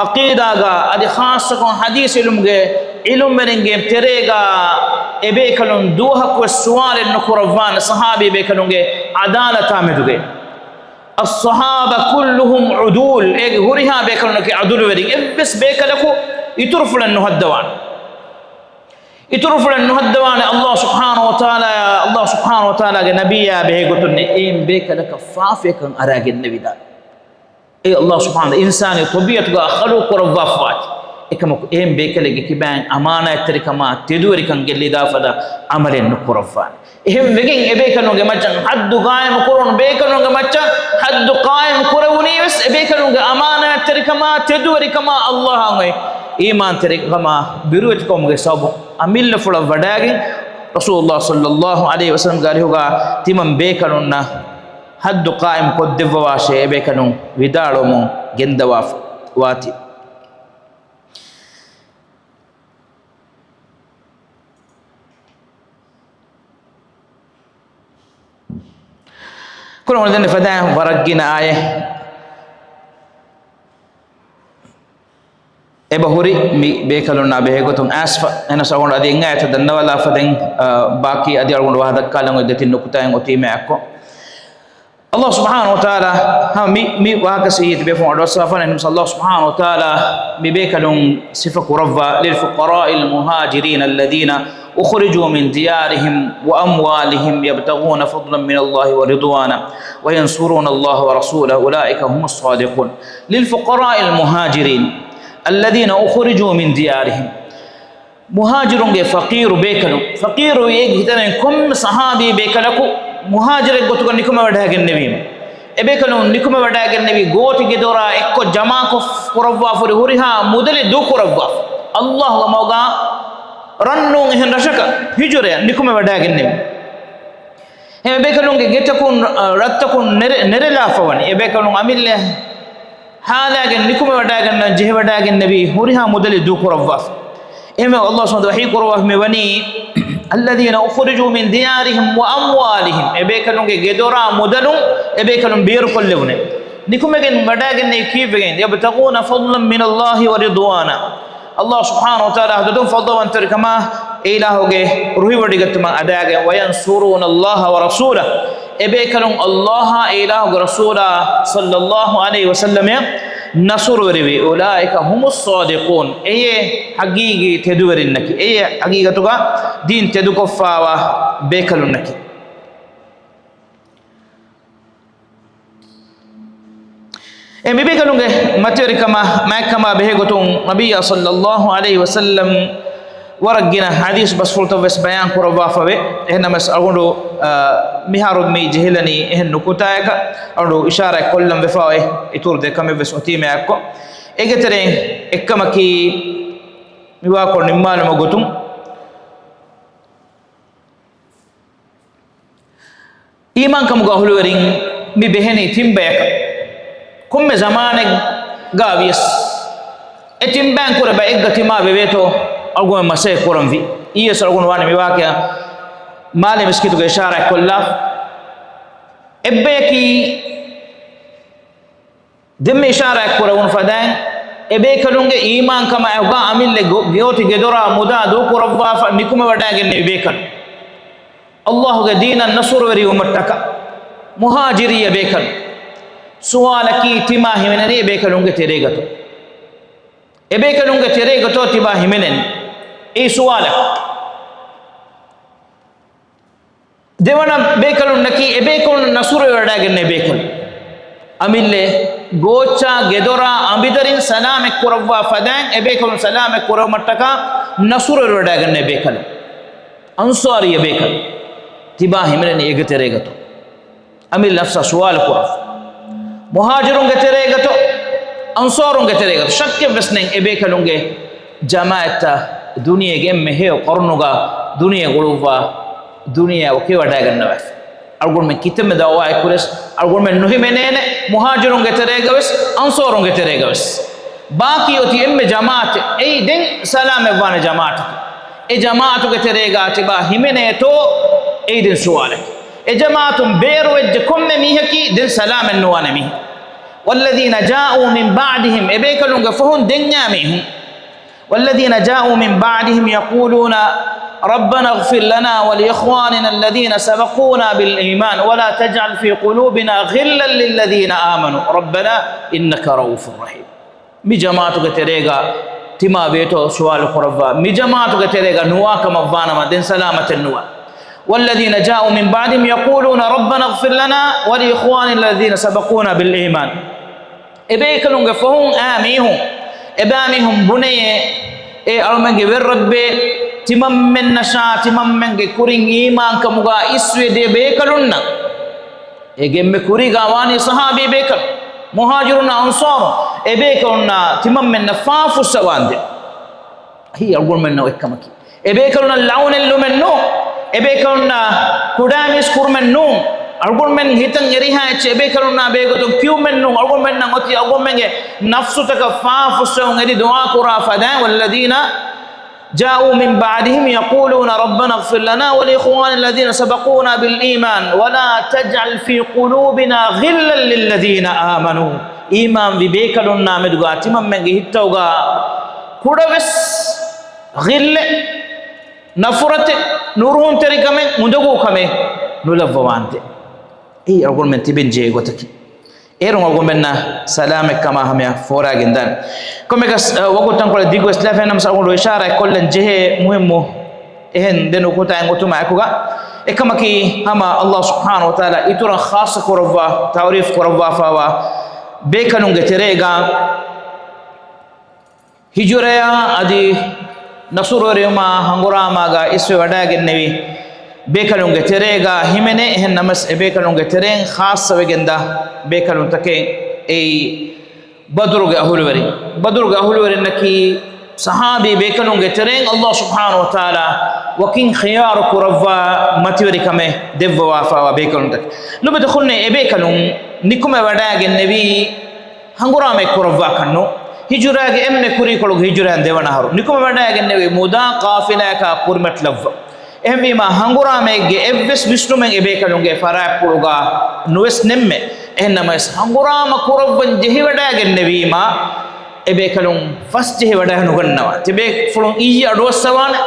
ޢަޤީދާގަ އަދި ޚާއްޞަކޮށް ޙަދީޘް ޢިލްމުގެ ޢިލްމުވެރިންގެ ތެރޭގަ އެބޭކަލުން ދުވަހަކުވެސް ސުވާލެއް ނުކުރައްވާނެ ޞަޙާބީ ބޭކަލުންގެ ޢަދާލަތާ މެދުގައި. الصحابة كلهم عدول. އޭގެ ހުރިހާ ބޭކަލުންނަކީ ޢަދުލުވެރިން. އެއްވެސް ބޭކަލަކު އިތުރުފުޅެއް ނުހައްދަވާނެ. އިތުރުފުޅެއް ނުހައްދަވާނެ. ﷲ ސުބްޙާނަހޫ ވަތަޢާލާ، ﷲ ސުބްޙާނަހޫ ވަތަޢާލާގެ ނަބިއްޔާ ބެހޭގޮތުން އެއިން ބޭކަލަކަށް ފާފަޔަކަށް އަރާގެންނެވިދާނެ. އެ ﷲ ސުބްޙާނަހޫ ވަތަޢާލާ އިންސާނީ ޠަބީޢަތުގަ ޚަލްޤު ކުރައްވާފަވާތީ. އެކަމަކު އެހެން ބޭކަލެއްގެ ކިބައިން އަމާނާތްތެރިކަމާ ތެދުވެރިކަން ގެއްލިދާފަދަ ޢަމަލެއް ނުކުރައްވާނެ. އެހެން ވެގެން އެބޭކަލުންގެ މައްޗަށް ޙައްދު ޤާއިމު ކުރުނު ބޭކަލުންގެ މައްޗަށް ޙައްދު ޤާއިމު ކުރެވުނީވެސް އެބޭކަލުންގެ އަމާނާތްތެރިކަމާ ތެދުވެރިކަމާ ﷲއަށް އޮތް އީމާންތެރިކަމާ ބިރުވެތިކަމުގެ ސަބަބުން. އަމިއްލަފުޅަށް ވަޑައިގެން ރަސޫލުﷲ ޞައްލައްލާހު ޢަލައިހި ވަސައްލަމްގެ އަރިހުގަ ތިމަން ބޭކަލުންނަށް ޙައްދު ޤާއިމު ކޮށްދެއްވަވާށޭ އެބޭކަލުން ވިދާޅުވަމުން ގެންދަވާފަ ވާތީ. ކުރަން ދެން ފަދައިން ވަރަށް ގިނަ އާޔަތް އެބަ ހުރި މި ބޭކަލުންނާ ބެހޭގޮތުން އައިސްފަ. އެހެނަސް އަޅުގަނޑު އަދި އެއް އާޔަތަށް ދަންނަވާލާފަ ދެން، އާ، ބާކީ އަދި އަޅުގަނޑު ވާހަކަ ދައްކާލަން އޮތް ދެތިން ނުކުތާއެއް އޮތީމޭ އެއްކޮށް. ﷲ ސުބްޙާނަހޫ ވަތަޢާލާ ހަމަ މި، މި ވާހަކަ ސިއްހީ ތިބޭފުޅުން އަޑުއައްސަވާފަ. އެހެނަސް ﷲ ސުބްޙާނަހޫ ވަތަޢާލާ މި ބޭކަލުން ސިފަ ކުރައްވާ، للفقراء المهاجرين الذين أخرجوا من ديارهم وأموالهم يبتغون فضلا من الله ورضوانا وينصرون الله ورسوله أولئك هم الصادقون. للفقراء المهاجرين الذين أخرجوا من ديارهم. މުހާޖިރުންގެ ފަޤީރު ބޭކަލުން، ފަޤީރު އޭގެ ހިތަށް ކޮންމެ ޞަޙާބީ ބޭކަލަކު މުހާޖިރެއް ގޮތުގަ ނިކުމެވަޑައިގެންނެވީމަ. އެބޭކަލުން ނިކުމެވަޑައިގެންނެވީ ގޯތި ގެދޮރާ އެއްކޮށް ޖަމާކޮށް ކުރައްވާފަ ހުރި ހުރިހާ މުދަލެއް ދޫކުރައްވާފަ. ﷲގެ މަގާ ރަންނޫން އެހެން ރަށަކަށް ހިޖުރަޔަށް ނިކުމެވަޑައިގެންނެވީ. އެބޭކަލުންގެ ގެތަކުން، ރަށްތަކުން ނެރެ-، ނެރެލާފަވަނީ. އެބޭކަލުން އަމިއްލަ ހާލާގެން ނިކުމެވަޑައިގަންނަން ޖެހިވަޑައިގެންނެވީ ހުރިހާ މުދަލެއް ދޫކުރައްވާފަ. އެހެންވެ، ﷲ ސުބްޙާނަހޫ ވަތަޢާލާ ވަޙީ ކުރައްވާފަ މިވަނީ، الذين أخرجوا من ديارهم وأموالهم، އެބޭކަލުންގެ ގެދޮރާ މުދަލުން އެބޭކަލުން ބޭރުކޮށްލެވުނެ. ނިކުމެގެން ވަޑައިގެންނެވީ ކީއްވެގެން؟ يبتغون فضلا من الله ورضوانا. ﷲ ސުބްޙާނަހޫ ވަތަޢާލާ ހަދަދުން ފަޟްލުވަންތެރިކަމާ، އެ އިލާހުގެ ރުހިވޮޑިގަތުމަށް އަދާގެން، وينصرون الله ورسوله، އެބޭކަލުން ﷲއާ އެ އިލާހުގެ ރަސޫލާ ޞައްލައްލާހު ޢަލައިހި ވަސައްލަމަށް ނަޞްރުވެރިވި، أولئك هم الصادقون، އެޔޭ ޙަޤީޤީ ތެދުވެރިންނަކީ، އެޔޭ ޙަޤީޤަތުގަ ދީން ތެދުކޮށްފާވާ ބޭކަލުންނަކީ. އެ މިބޭކަލުންގެ މަތިވެރިކަމާ މާތްކަމާ ބެހޭގޮތުން ނަބިއްޔާ ޞައްލައްލާހު ޢަލައިހި ވަސައްލަމް ވަރަށް ގިނަ ޙަދީޘް ބަސްފުޅުތައް ވެސް ބަޔާން ކުރައްވާފަވޭ. އެހެންނަމަވެސް އަޅުގަނޑު، އާ، މިހާރު މި ޖެހިލަނީ އެހެން ނުކުތާއަކަށް އަޅުގަނޑު އިޝާރާތް ކޮށްލަން ވެފަ އޮތް އިތުރު ދެ ކަމެއް ވެސް އޮތީމާ އެއްކޮށް. އޭގެ ތެރެއިން އެއްކަމަކީ މިވާކޮށް ނިންމާލުމުގެ ގޮތުން އީމާންކަމުގެ އަހުލުވެރިން މި ބެހެނީ ތިން ބަޔަކަށް. ކޮންމެ ޒަމާނެއްގަ ވިޔަސް އެ ތިން ބައިން ކުރެ ބައެއްގަ ތިމާ ވެވޭތޯ އަޅުގަނޑު މަސައްކަތް ކުރަންވީ. އީވެސް އަޅުގަނޑު ވާނެ މިވާކަޔަށް މާލެ މިސްކިތުގަ އިޝާރާތް ކޮށްލާ. އެއްބަޔަކީ ދެންމެ އިޝާރާތް ކުރެވުނު ފަދައިން، އެބޭކަލުންގެ އީމާންކަމާ އެކުގަ އަމިއްލަ ގޮ-، ގެއޮތީ ގެދޮރާ މުދާ ދޫކުރައްވާފަ ނިކުމެވަޑައިގެންނެވި ބޭކަލުން. އައްލާހުގެ ދީނަށް ނަޞްރުވެރިވުމަށްޓަކާ މުހާޖިރިއްޔަ ބޭކަލުން. ސުވާލަކީ ތިމާ ހިމެނެނީ އެބޭކަލުންގެ ތެރޭގަތޯ؟ އެބޭކަލުންގެ ތެރޭގަތޯ ތިމާ ހިމެނެނީ؟ އެއީ ސުވާލަކީ. ދެވަނަ ބޭކަލުންނަކީ އެބޭކަލުންނަށް ނަޞްރުވެވަޑައިގެންނެވި ބޭކަލުން. އަމިއްލަ ގޯއްޗާ ގެދޮރާ އަނބިދަރިން ސަލާމަތް ކުރައްވާ ފަދައިން އެބޭކަލުން ސަލާމަތް ކުރެވުމަށްޓަކާ ނަޞްރުވެވަޑައިގެންނެވި ބޭކަލުން. އަންޞާރިއްޔަ ބޭކަލުން. ތިބާ ހިމެނެނީ އޭގެ ތެރޭގަތޯ؟ އަމިއްލަ ނަފްސާ ސުވާލު ކުރަން. މުހާޖިރުންގެ ތެރޭގަތޯ؟ އަންޞާރުންގެ ތެރޭގަތޯ؟ ޝައްކެއްވެސް ނެތް އެބޭކަލުންގެ ޖަމާޢަތްތައް ދުނިޔޭގެ އެންމެ ހެޔޮ ޤަރުނުގަ ދުނިޔެ ގުޅުއްވާ ދުނިޔެއަށް އުކިވަޑައިގަންނަވާފަ. އަޅުގަނޑުމެން ކިތަންމެ ދަޢުވާއެއް ކުރިޔަސް އަޅުގަނޑުމެން ނުހިމެނޭނެ މުހާޖިރުންގެ ތެރޭގަވެސް އަންޞާރުންގެ ތެރޭގަވެސް. ބާކީ އޮތީ އެންމެ ޖަމާޢަތެއް. އެއީ ދެން ސަލާމަތްވާނެ ޖަމާޢަތަކީ. އެ ޖަމާޢަތުގެ ތެރޭގަ ތިބާ ހިމެނޭތޯ؟ އެއީ ދެން ސުވާލަކީ. އެ ޖަމާޢަތުން ބޭރުވެއްޖެ ކޮންމެ މީހަކީ ދެން ސަލާމަތްނުވާނެ މީހެއް. والذين جاءوا من بعدهم، އެބޭކަލުންގެ ފަހުން ދެން އާ މީހުން. والذين جاءوا من بعدهم يقولون ربنا اغفر لنا ولإخواننا الذين سبقونا بالإيمان ولا تجعل في قلوبنا غلا للذين آمنوا ربنا إنك رءوف رحيم. މި ޖަމާޢަތުގެ ތެރޭގަ ތިމާ ވޭތޯ ސުވާލު ކުރައްވާ، މި ޖަމާޢަތުގެ ތެރޭގަ ނުވާ ކަމަށްވާނަމަ ދެން ސަލާމަތެއް ނުވާ. والذين جاءوا من بعدهم يقولون ربنا اغفر لنا ولإخواننا الذين سبقونا بالإيمان. އެބޭކަލުންގެ ފަހުން އާ މީހުން، އެބައިމީހުން ބުނެޔޭ، އޭ އަޅުމެންގެ ވެރިރައްބޭ، ތިމަންމެންނަށާ ތިމަންމެންގެ ކުރިން އީމާންކަމުގަ އިސްވެދޭ ބޭކަލުންނަށް. އޭގެ އެންމެ ކުރީގަ ވާނީ ޞަޙާބީ ބޭކަލުން، މުހާޖިރުންނާ އަންޞާރުން. އެބޭކަލުންނާ ތިމަންމެންނަށް ފާފުއްސަވާންދެން. އެއީ އަޅުގަނޑުމެންނަށް އޮތް ކަމަކީ. އެބޭކަލުންނަށް ލަޢުނަތްލުމެއް ނޫން. އެބޭކަލުންނާ ކުޑަމީސް ކުރުމެއް ނޫން. އަޅުގަނޑުމެން ހިތަށް އެރިހާ އެއްޗެއް އެބޭކަލުންނާ ބެހޭގޮތުން ކިޔުމެއް ނޫން. އަޅުގަނޑުމެންނަށް އޮތީ އަޅުގަނޑުމެންގެ ނަފްސުތަކަށް ފާފުއްސަވަން އެދި ދުޢާ ކުރާ ފަދައިން، والذين جاءوا من بعدهم يقولون ربنا اغفر لنا ولإخواننا الذين سبقونا بالإيمان ولا تجعل في قلوبنا غلا للذين آمنوا. އީމާންވި ބޭކަލުންނާ މެދުގަ ތިމަންމެންގެ ހިތްތަކުގަ ކުޑަވެސް ޣިއްލެއް، ނަފުރަތެއް، ނުރުހުންތެރިކަމެއް، އުނދަގޫކަމެއް ނުލައްވަވާންދެން. އެއީ އަޅުގަނޑުމެން ތިބެން ޖެހޭ ގޮތަކީ. އޭރުން އަޅުގަނޑުމެންނަށް ސަލާމަތްކަމާ ހަމަޔަށް ފޯރާގެންދާނެ. ކޮންމެއަކަސް، އަ، ވަގުތު ތަންކޮޅެއް ދިގުވެސް ލާފަ، އެހެންނަމަސް އަޅުގަނޑު އިޝާރާތް ކޮށްލަން ޖެހޭ މުހިއްމު އެހެން ދެ ނުކުތާއެއް އޮތުމާ އެކުގަ، އެކަމަކީ ހަމަ އައްލާހު ސުބްޙާނަހޫ ވަތަޢާލާ އިތުރަށް ޚާއްޞަ ކުރައްވާ، ތަޢުރީފު ކުރައްވާފައިވާ ބޭކަލުންގެ ތެރޭގަ، ހިޖުރަޔާ އަދި ނަޞްރުވެރިވުމާ ހަނގުރާމާގަ އިސްވެ ވަޑައިގެންނެވި ބޭކަލުންގެ ތެރޭގަ ހިމެނޭ. އެހެން ނަމަސް އެ ބޭކަލުންގެ ތެރެއިން ޚާއްޞަވެގެންދާ ބޭކަލުންތަކެއް އެއީ ބަދުރުގެ އަހުލުވެރިން. ބަދުރުގެ އަހުލުވެރިންނަކީ ޞަޙާބީ ބޭކަލުންގެ ތެރެއިން އައްލާހު ސުބްޙާނަހޫ ވަތަޢާލާ ވަކިން ޚިޔާރު ކުރައްވާ މަތިވެރިކަމެއް ދެއްވަވާފައިވާ ބޭކަލުންތަކެއް. ލޮބުވެތި އަޚުންނޭ، އެ ބޭކަލުން ނިކުމެ ވަޑައިގެންނެވީ ހަނގުރާމައެއް ކުރައްވާކަށްނު، ހިޖުރާގެ އެންމެ ކުރީކޮޅުގެ ހިޖުރާއިން ދެވަނަ އަހަރު ނިކުމެ ވަޑައިގެންނެވި މުދާ ޤާފިލާއަކާ ކުރިމަތިލައްވަ. އެހެންވީމާ، ހަނގުރާމައެއްގެ އެއްވެސް ވިސްނުމެއް އެބޭކަލުންގެ ފަރާތްޕުޅުގަ ނުވެސް ނެއްމެ. އެހެންނަމަވެސް، ހަނގުރާމަ ކުރައްވަން ޖެހިވަޑައިގެންނެވީމާ، އެބޭކަލުން ފަސްޖެހިވަޑައިނުގަންނަވާ. ތިބޭފުޅުން އިއްޔެ އަޑުއައްސަވާނެ.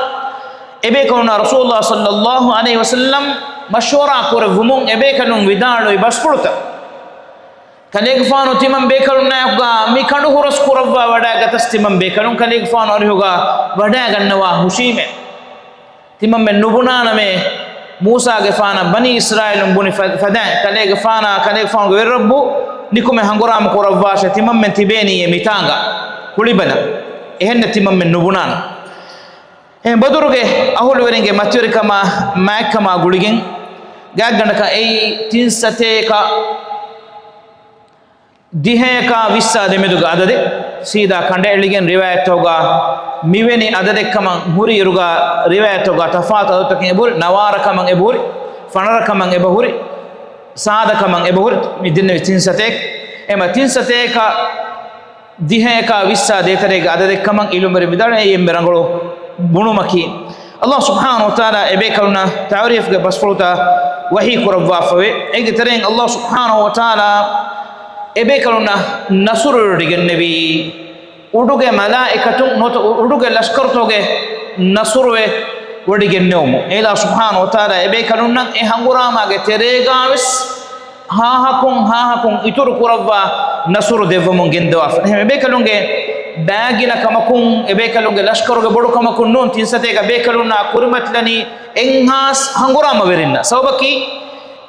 އެބޭކަލުންނާ ރަސޫލުﷲ ޞައްލައްލާހު ޢަލައިހި ވަސައްލަމް މަޝްވަރާ ކުރެއްވުމުން އެބޭކަލުން ވިދާޅުވި ބަސްފުޅުތައް. ކަލޭގެފާނު ތިމަން ބޭކަލުންނާއެކުގަ މި ކަނޑު ހުރަސް ކުރައްވާ ވަޑައިގަތަސް ތިމަން ބޭކަލުން ކަލޭގެފާނު އަރިހުގަ ވަޑައިގަންނަވާ ހުށީމޭ. ތިމަންމެން ނުބުނާނަމޭ، މޫސާގެފާނަށް ބަނީ އިސްރާއީލުން ބުނި ފަ-، ފަދައިން ކަލޭގެފާނާ ކަލޭގެފާނުގެ ވެރިރައްބު ނިކުމެ ހަނގުރާމަ ކުރައްވާށޭ، ތިމަންމެން ތިބޭނީ އެ މިތާނގަ ކުޅިބަލަން. އެހެންނެއް ތިމަންމެން ނުބުނާނަން. އެހެން ބަދުރުގެ އަހުލުވެރިންގެ މަތިވެރިކަމާ މާތްކަމާ ގުޅިގެން ގާތްގަނޑަކަށް އެއީ ތިން ސަތޭކަ ދިހަޔަކާ ވިއްސާ ދެމެދުގެ އަދަދެއް. ސީދާ ކަނޑައެޅިގެން ރިވާޔަތްތަކުގަ މިވެނި އަދަދެއްކަމަށް ހުރި އިރުގަ ރިވާޔަތްތަކުގަ ތަފާތު އަދަދުތަކެއް އެބަހުރި، ނަވާރަކަމަށް އެބަހުރި، ފަނަރަކަމަށް އެބަހުރި، ސާދަކަމަށް އެބަހުރި، މި ދެންނެވި ތިން ސަތޭކަ. އެމަ ތިން ސަތޭކަ ދިހަޔަކާ ވިއްސާ ދޭތެރޭގެ އަދަދެއްކަމަށް އިލުމްވެރިން ވިދާޅުވި އެންމެ ރަނގަޅު ބުނުމަކީ، އައްލާހު ސުބްޙާނަހު ވަތަޢާލާ އެބޭކަލުންނަށް ތަޢުރީފްގެ ބަސްފުޅުތައް ވަޙީ ކުރައްވާފަވޭ. އޭގެ ތެރެއިން އައްލާހު ސުބްޙާނަހު ވަތަޢާލާ އެބޭކަލުންނަށް ނަޞްރު ވެވަޑައިގެންނެވީ، އުޑުގެ މަލާއިކަތުން ނުވަތަ އުޑުގެ ލަޝްކަރުތަކުގެ ނަޞްރުވެ ވަޑައިގެންނެވުމުން. އެއިލާހު ސުބްޙާނަހު ވަތަޢާލާ އެބޭކަލުންނަށް އެ ހަނގުރާމާގެ ތެރޭގާވެސް ހާހަކުން ހާހަކުން އިތުރު ކުރައްވާ ނަޞްރު ދެއްވަމުން ގެންދަވާފަ. އެހެން އެބޭކަލުންގެ ބައިގިނަ ކަމަކުން، އެބޭކަލުންގެ ލަޝްކަރުގެ ބޮޑު ކަމަކުން ނޫން، ތިން ސަތޭކަ ބޭކަލުންނާ ކުރިމަތިލަނީ އެއްހާސް ހަނގުރާމަވެރިންނަށް. ސަބަބަކީ،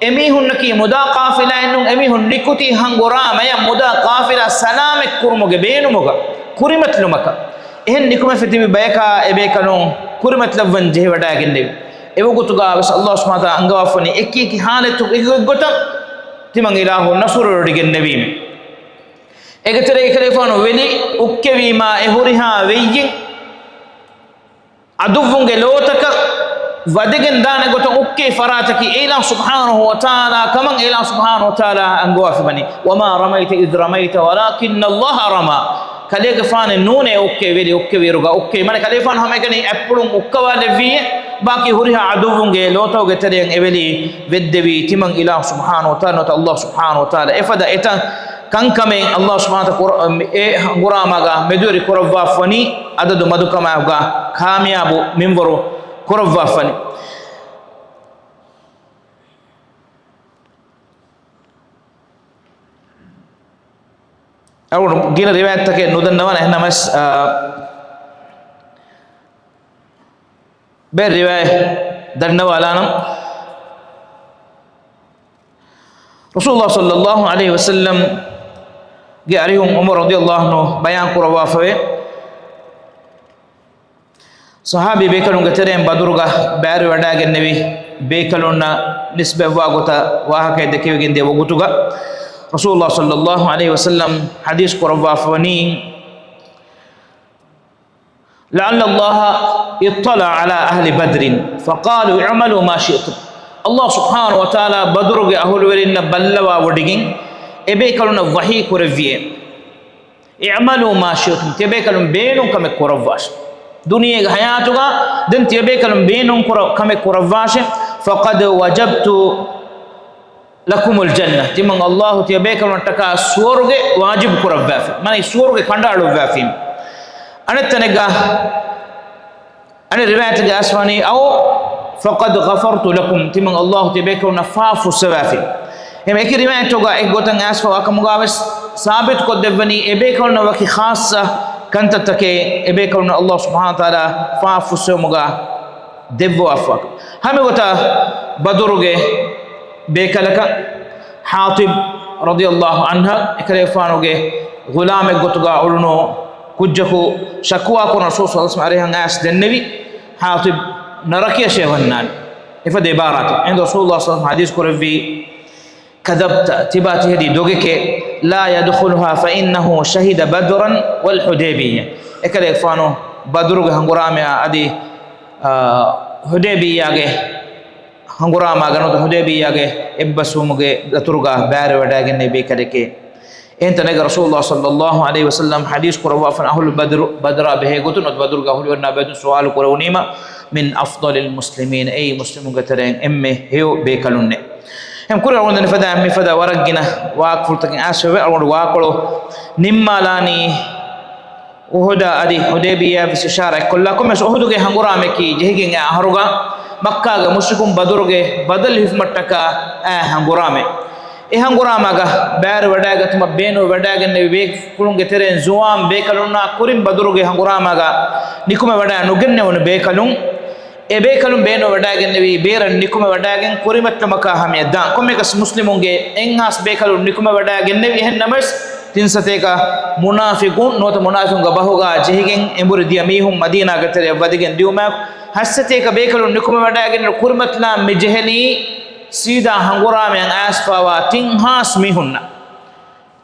އެމީހުންނަކީ މުދާ ޤާފިލާއެއް ނޫން، އެމީހުން ނިކުތީ ހަނގުރާމަޔަށް މުދާ ޤާފިލާ ސަލާމަތް ކުރުމުގެ ބޭނުމުގަ، ކުރިމަތިލުމަކަށް. އެހެން ނިކުމެފަ ތިބި ބަޔަކާ އެބޭކަލުން ކުރިމަތިލައްވަން ޖެހިވަޑައިގެންނެވި. އެވަގުތުގަ ވެސް އައްލާހު ސުބްޙާނަހު ވަތަޢާލާ އަންގަވާފަވަނީ އެކި އެކި ޙާލަތުގެ އެކި ގޮތަށް ތިމަން އިލާހު ނަޞްރު ވެވަޑައިގެންނެވީމެ. އޭގެ ތެރޭގަ އެކަލޭގެފާނު ވެލި އުއްކެވީމާ އެ ހުރިހާ ވެއްޔެއް ޢަދުއްވުންގެ ލޯތަކަށް ވަދެގެން ދާނެ ގޮތަށް އުއްކެވި ފަރާތަކީ އެއިލާހު ސުބްޙާނަހު ވަތަޢާލާ ކަމަށް އެއިލާހު ސުބްޙާނަހު ވަތަޢާލާ އަންގަވާފަވަނީ. وما رميت إذ رميت ولكن الله رمى. ކަލޭގެފާނެއް ނޫނޭ އުއްކެވި ވެލި އުއްކެވިއިރުގަ އުއްކެވި. މާނަ ކަލޭގެފާނު ހަމައެކަނި އަތްޕުޅުން އުއްކަވާލެއްވީއޭ، ބާކީ ހުރިހާ ޢަދުއްވުންގެ ލޯތަކުގެ ތެރެއަށް އެ ވެލި ވެއްދެވީ ތިމަން އިލާހު ސުބްޙާނަހު ވަތަޢާލާ ނުވަތަ އައްލާހު ސުބްޙާނަހު ވަތަޢާލާ. އެފަދަ އެތައް ކަންކަމެއް އައްލާހު ސުބްޙާނަހު ވަތަޢާލާ ކުރ-، އެ ހަނގުރާމާގަ މެދުވެރި ކުރައްވާފަވަނީ އަދަދު މަދުކަމާއެކުގަ ކާމިޔާބު މިންވަރު ކުރައްވާފަވަނީ. އަޅުގަނޑު ގިނަ ރިވާޔަތްތަކެއް ނުދަންނަވާނެ، އެހެންނަމަވެސް، އާ، ބޭރު ރިވާޔަތް ދަންނަވާލާނަން. ރަސޫލުﷲ ޞައްލަﷲ ޢަލައިހި ވަސައްލަމްގެ އަރިހުން ޢުމަރު ރަޟިޔަﷲ ޢަންހު ބަޔާން ކުރައްވާފަވޭ. ޞަޙާބީ ބޭކަލުންގެ ތެރެއިން ބަދުރުގަ ބައިވެރިވެވަޑައިގެންނެވި ބޭކަލުންނަށް ނިސްބަތްވާ ގޮތަށް ވާހަކައެއް ދެކެވިގެން ދިޔަ ވަގުތުގަ، ރަސޫލުﷲ ޞައްލަﷲ ޢަލައިހި ވަސައްލަމް ޙަދީޘް ކުރައްވާފަވަނީ، لعل الله اطلع على أهل بدر فقالوا اعملوا ما شئتم. ﷲ ސުބްޙާނަހު ވަތަޢާލާ ބަދުރުގެ އަހުލުވެރިންނަށް ބައްލަވާވޮޑިގެން އެބޭކަލުންނަށް ވަޙީ ކުރެއްވިއޭ، اعملوا ما شئتم، ތިޔަބޭކަލުން ބޭނުން ކަމެއް ކުރައްވާށޭ. ދުނިޔޭގެ ޙަޔާތުގަ ދެން ތިޔަބޭކަލުން ބޭނުން ކުރ-، ކަމެއް ކުރައްވާށޭ. فقد وجبت لكم الجنة، ތިމަން ﷲ ތިޔަބޭކަލުންނަށްޓަކާ ސުވަރުގެ ވާޖިބު ކުރައްވާފި. މާނަ ސުވަރުގެ ކަނޑައަޅުއްވާފީމެ. އަނެއް ތަނެއްގަ އަނެއް ރިވާޔަތެއްގަ އައިސްފަވަނީ، أو فقد غفرت لكم، ތިމަން ﷲ ތިޔަބޭކަލުންނަށް ފާފަ ފުއްސަވާފި. އެހެން އެކި ރިވާޔަތެއްގަ އެއްގޮތަށް އައިސްފަވާ ކަމުގަވެސް ސާބިތުކޮށްދެއްވަނީ އެބޭކަލުންނަށް ވަކި ޚާއްޞަ ކަންތައްތަކެއް އެބޭކަލުންނަށް ﷲ ސުބްޙާނަހު ވަތަޢާލާ ފާފަ ފުއްސެވުމުގަ ދެއްވަވާފަ. ހަމަގޮތަށް ބަދުރުގެ ބޭކަލަކަށް ޙާޠިބް ރަޟިޔަﷲ ޢަންހަށް އެކަލޭގެފާނުގެ ޣުލާމެއްގޮތުގަ އުޅުނު ކުއްޖަކު ޝަކުވާކުރަން ރަސޫލު ޞައްލަﷲ ޢަލައިހި ވަސައްލަމް އަރިހަށް އައިސް ދެންނެވި، ޙާޠިބް ނަރަކަޔަށޭ ވަންނާނެ. އެފަދަ ޢިބާރާތެއް. އެހިނދު ރަސޫލުﷲ ޞައްލަﷲ ޢަލައިހި ވަސައްލަމް ޙަދީޘް ކުރެއްވީ، كذبت، ތިބާ ތިހެދީ ދޮގެކޭ، لا يدخلها فإنه شهد بدرا والحديبية. އެކަލޭގެފާނު ބަދުރުގެ ހަނގުރާމަޔާ އަދި، އާ، ޙުދައިބިއްޔާގެ ހަނގުރާމާގަ ނުވަތަ ޙުދައިބިއްޔާގެ އެއްބަސްވުމުގެ ދަތުރުގަ ބައިވެރިވެވަޑައިގެންނެވި ބޭކަލެކޭ. އެހެން ތަނެއްގަ ރަސޫލުﷲ ޞައްލަﷲ ޢަލައިހި ވަސައްލަމް ޙަދީޘް ކުރައްވާފަން އަހުލު ބަދުރު، ބަދުރާ ބެހޭ ގޮތުން ނުވަތަ ބަދުރުގެ އަހުލުވެރިންނާ ބެހޭ ގޮތުން ސުވާލު ކުރެވުނީމަ، من أفضل المسلمين، އެއީ މުސްލިމުންގެ ތެރެއިން އެންމެ ހެޔޮ ބޭކަލުންނޭ. އެހެން ކުރިއަށް އަޅުގަނޑު ދެން މިފަދަ ވަރަށް ގިނަ ވާހަކަފުޅުތަކެއް އައިސްފަވޭ. އަޅުގަނޑު ވާކޮޅު ނިންމާލާނީ އުޙުދާ އަދި ޙުދައިބިއްޔާ ވެސް އިޝާރާތް ކޮށްލާ. ކޮންމެސް އުޙުދުގެ ހަނގުރާމަޔަކީ ޖެހިގެން އައި އަހަރުގަ މައްކާގެ މުޝްރިކުން ބަދުރުގެ ބަދަލު ހިފުމަށްޓަކާ އައި ހަނގުރާމަ. އެ ހަނގުރާމާގަ ބައިވެރިވެވަޑައިގަތުމަށް ބޭނުންވެވަޑައިގެންނެވި ބޭފުޅުންގެ ތެރެއިން ޒުވާން ބޭކަލުންނާ ކުރިން ބަދުރުގެ ހަނގުރާމާގަ ނިކުމެވަޑައި ނުގެންނެވުނު ބޭކަލުން އެ ބޭކަލުން ބޭނުން ވަޑައިގެންނެވީ ބޭރަށް ނިކުމެވަޑައިގެން ކުރިމައްޗަށް މައްކާ ހަމަޔަށް ދާން. ކޮންމެއަކަސް މުސްލިމުންގެ އެއްހާސް ބޭކަލުން ނިކުމެވަޑައިގެންނެވި. އެހެން ނަމަވެސް، ތިން ސަތޭކަ މުނާފިޤުން ނުވަތަ މުނާފިޤުންގެ ބަހުގާ ޖެހިގެން އެނބުރި ދިޔަ މީހުން މަދީނާގެ ތެރެއަށް ވަދެގެން ދިޔުމާ، ހަތް ސަތޭކަ ބޭކަލުން ނިކުމެވަޑައިގެން ކުރިމަތިލާން މި ޖެހެނީ ސީދާ ހަނގުރާމަޔަށް އައިސްފަވާ ތިން ހާސް މީހުންނަށް.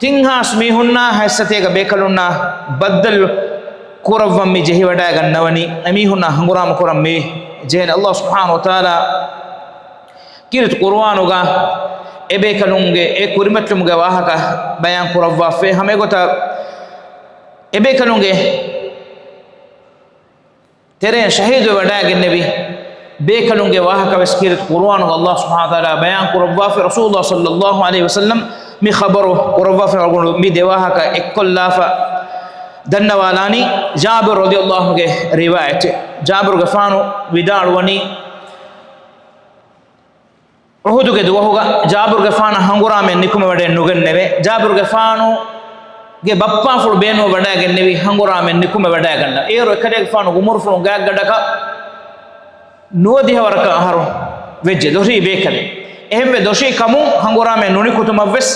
ތިން ހާސް މީހުންނާ ހަތް ސަތޭކަ ބޭކަލުންނާ ބައްދަލު ކުރައްވަން މި ޖެހިވަޑައިގަންނަވަނީ. އެމީހުންނާ ހަނގުރާމަ ކުރަން މި ޖެހެނީ. ﷲ ސުބްޙާނަހޫ ވަތަޢާލާ ކީރިތި ޤުރުއާނުގަ އެ ބޭކަލުންގެ އެ ކުރިމަތިލުމުގެ ވާހަކަ ބަޔާން ކުރައްވާފައި. ހަމައެގޮތަށް އެ ބޭކަލުންގެ ތެރެއިން ޝަހީދުވެވަޑައިގެންނެވި ބޭކަލުންގެ ވާހަކަ ވެސް ކީރިތި ޤުރުއާނުގަ ﷲ ސުބްޙާނަހޫ ވަތަޢާލާ ބަޔާން ކުރައްވާފައި. ރަސޫލުﷲ ޞައްލައްލާހު ޢަލައިހި ވަސައްލަމް މި ޚަބަރު ކުރައްވާފައި އަޅުގަނޑު މި ދެ ވާހަކަ އެއްކޮށްލާފަ ދަންނަވާލާނީ ޖާބިރު ރަޟިޔައްލާހު ޢަންހުގެ ރިވާޔަތެއް. ޖާބިރުގެފާނު ވިދާޅުވަނީ، އުޙުދުގެ ދުވަހުގަ ޖާބިރުގެފާނަށް ހަނގުރާމައަށް ނިކުމެވަޑައެއް ނުގެންނެވޭ. ޖާބިރުގެފާނުގެ ބައްޕާފުޅު ބޭނުންވެވަޑައިގެންނެވީ ހަނގުރާމައަށް ނިކުމެވަޑައިގަންނަ. އޭރު އެކަލޭގެފާނު އުމުރުފުޅުން ގާތްގަނޑަކަށް ނުވަދިހަ ވަރަކަށް އަހަރު ވެއްޖެ، ދޮށީ ބޭކަލެއް. އެހެންވެ، ދޮށީ ކަމުން ހަނގުރާމައަށް ނުނިކުތުމަށްވެސް،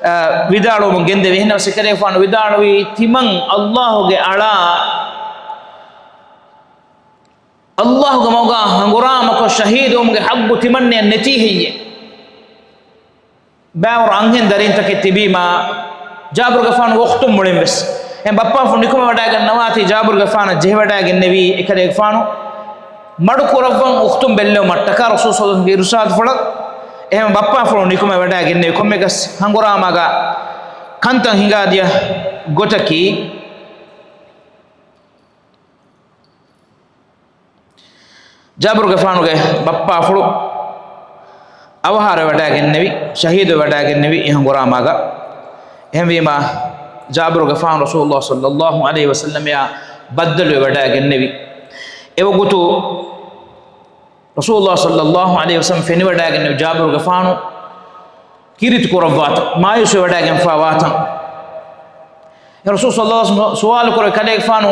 އަ، ވިދާޅުވަމުން ގެންދެވި. އެހެންނަމަވެސް އެކަލޭގެފާނު ވިދާޅުވީ، ތިމަން ﷲގެ އަޅާ ﷲގެ މަގުގާ ހަނގުރާމަކޮށް ޝަހީދުވުމުގެ ޙައްޤު ތިމަންނަޔަށް ނެތީ ހެއްޔޭ؟ ބައިވަރު އަންހެން ދަރީންތަކެއް ތިބީމާ، ޖާބިރުގެފާނު އުޚްތުން މުޅިންވެސް އެ ބައްޕާފުޅު ނިކުމެވަޑައިގަންނަވާތީ ޖާބިރުގެފާނަށް ޖެހިވަޑައިގެންނެވީ އެކަލޭގެފާނު މަޑުކުރައްވަން އުޚްތުން ބެއްލެވުމަށްޓަކާ ރަސޫލު ޞައްލައްލާހު ޢަލައިހި ވަސައްލަމްގެ އިރުޝާދުފުޅަށް. އެހެން ބައްޕާފުޅު ނިކުމެވަޑައިގެންނެވި ކޮންމެއަކަސް ހަނގުރާމާގާ ކަންތައް ހިނގާދިޔަ ގޮތަކީ، ޖާބިރުގެފާނުގެ ބައްޕާފުޅު އަވަހާރަވެވަޑައިގެންނެވި، ޝަހީދުވެވަޑައިގެންނެވި އެ ހަނގުރާމާގަ. އެހެންވީމާ، ޖާބިރުގެފާނު ރަސޫލުﷲ ޞައްލައްލާހު ޢަލައިހި ވަސައްލަމްއާ ބައްދަލުވެވަޑައިގެންނެވި. އެވަގުތު ރަސޫލުﷲ ޞައްލައްލާހު ޢަލައިހި ވަސައްލަމް ފެނިވަޑައިގެންނެވި ޖާބިރުގެފާނު ކީރިތި ކުރައްވާތަން، މާޔޫސްވެވަޑައިގެންފާވާތަން. އެ ރަސޫލު ޞައްލައްލާހު ޢަލައިހި ވަސައްލަމް ސުވާލު ކުރެވި ކަލޭގެފާނު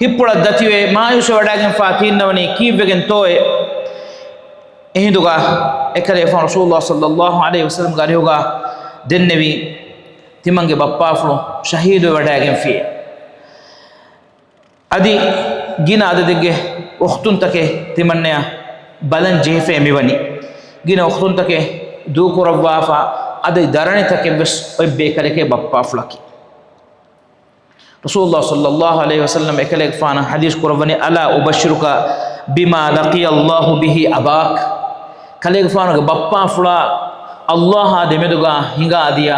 ހިތްޕުޅަށް ދަތިވެ މާޔޫސްވެވަޑައިގެންފާ ތީންނަވަނީ ކީއްވެގެންތޯއޭ؟ އެހިނދުގަ އެކަލޭގެފާނު ރަސޫލުﷲ ޞައްލައްލާހު ޢަލައިހި ވަސައްލަމްގެ އަރިހުގަ ދެންނެވީ، ތިމަންގެ ބައްޕާފުޅު ޝަހީދުވެވަޑައިގެންފިއޭ. އަދި ގިނަ އަދަދެއްގެ އުޚްތުންތަކެއް ތިމަންނަޔަށް ބަލަން ޖެހިފައި މިވަނީ. ގިނަ އުޚްތުންތަކެއް ދޫކުރައްވާފަ، އަދި ދަރަނިތަކެއްވެސް އޮތް ބޭކަލެކޭ ބައްޕާފުޅަކީ. ރަސޫލުﷲ ޞައްލައްލާހު ޢަލައިހި ވަސައްލަމް އެކަލޭގެފާނަށް ޙަދީޘް ކުރައްވަނީ، ألا أبشرك بما لقي الله به أباك؟ ކަލޭގެފާނުގެ ބައްޕާފުޅާ ﷲ އާ ދެމެދުގާ ހިނގާދިޔަ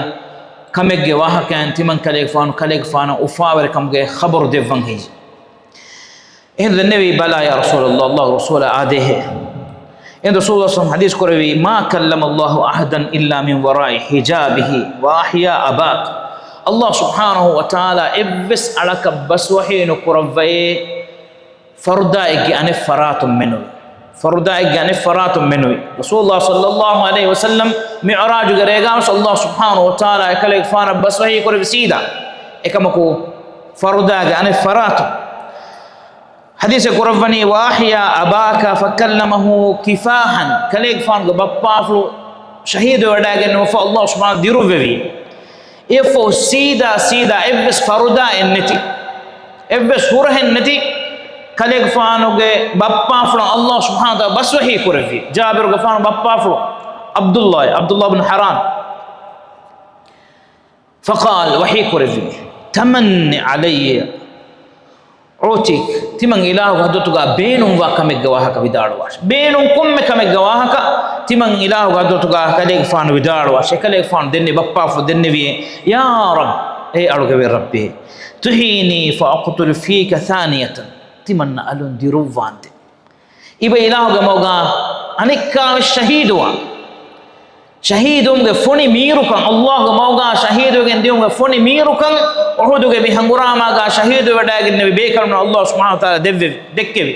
ކަމެއްގެ ވާހަކައިން ތިމަން ކަލޭގެފާނު ކަލޭގެފާނަށް އުފާވެރިކަމުގެ ޚަބަރު ދެއްވަން ހެއްޔެވެ؟ އެހިނދު ދެންނެވީ، بلى يا رسول الله، ﷲގެ ރަސޫލާ، އާދޭހޭ. އެހިނދު ރަސޫލު ޞައްލައްލާހު ޢަލައިހި ވަސައްލަމް ޙަދީޘް ކުރެއްވީ، ما كلم الله أحدا إلا من وراء حجابه وأحيا أباك. ﷲ ސުބްޙާނަހޫ ވަތަޢާލާ އެއްވެސް އަޅަކަށް ބަސްވަޙީ ނުކުރައްވައޭ، ފަރުދާއެއްގެ އަނެއް ފަރާތުން މެނުވި. ފަރުދާއެއްގެ އަނެއް ފަރާތުން މެނުވި. ރަސޫލު ޞައްލައްލާހު ޢަލައިހި ވަސައްލަމް މިޢުރާޖުގެ ރޭގާވެސް ﷲ ސުބްޙާނަހޫ ވަތަޢާލާ އެކަލޭގެފާނަށް ބަސްވަޙީ ކުރެއްވި ސީދާ. އެކަމަކު ފަރުދާގެ އަނެއް ފަރާތުން. ޙަދީޘެއް ކުރައްވަނީ، وأحيا أباك فكلمه كفاحا. ކަލޭގެފާނުގެ ބައްޕާފުޅު ޝަހީދުވެވަޑައިގެންނެވިފަ ﷲ ސުބްޙާނަހޫ ދިރުއްވެވީ. އެއަށްފަހު ސީދާ ސީދާ އެއްވެސް ފަރުދާއެއް ނެތި، އެއްވެސް ހުރަހެއް ނެތި، ކަލޭގެފާނުގެ ބައްޕާފުޅަށް ﷲ ސުބްޙާނަހޫ ވަތަޢާލާ ބަސްވަޙީ ކުރެއްވި. ޖާބިރުގެފާނު ބައްޕާފުޅު ޢަބްދުﷲ، ޢަބްދުﷲ ބިން ޙަރާމް. فقال، ވަޙީ ކުރެއްވި، تمنّ علي أعطيك، ތިމަން އިލާހުގެ ޙަޟްރަތުގާ ބޭނުންވާ ކަމެއްގެ ވާހަކަ ވިދާޅުވާށި. ބޭނުން ކޮންމެ ކަމެއްގެ ވާހަކަ ތިމަން އިލާހުގެ ޙަޟްރަތުގާ ކަލޭގެފާނު ވިދާޅުވާށި. ކަލޭގެފާނު ދެންނެވި ބައްޕާފުޅު ދެންނެވިއޭ، يا رب، އޭ އަޅުގެ ވެރި ރައްބޭ، تحييني فأقتل فيك ثانية، ތިމަންނަ އަލުން ދިރުއްވާންދެން. އިބަ އިލާހުގެ މަގުގާ އަނެއްކާވެސް ޝަހީދުވާ. ޝަހީދުވުމުގެ ފޮނި މީރުކަން، ﷲގެ މަގުގާ ޝަހީދުވެގެން ދިޔުމުގެ ފޮނި މީރުކަން އުޙުދުގެ މި ހަނގުރާމާގާ ޝަހީދުވެވަޑައިގެންނެވި ބޭކަލުންނަށް ﷲ ސުބްޙާނަހޫ ވަތަޢާލާ ދެއްވެވި، ދެއްކެވި.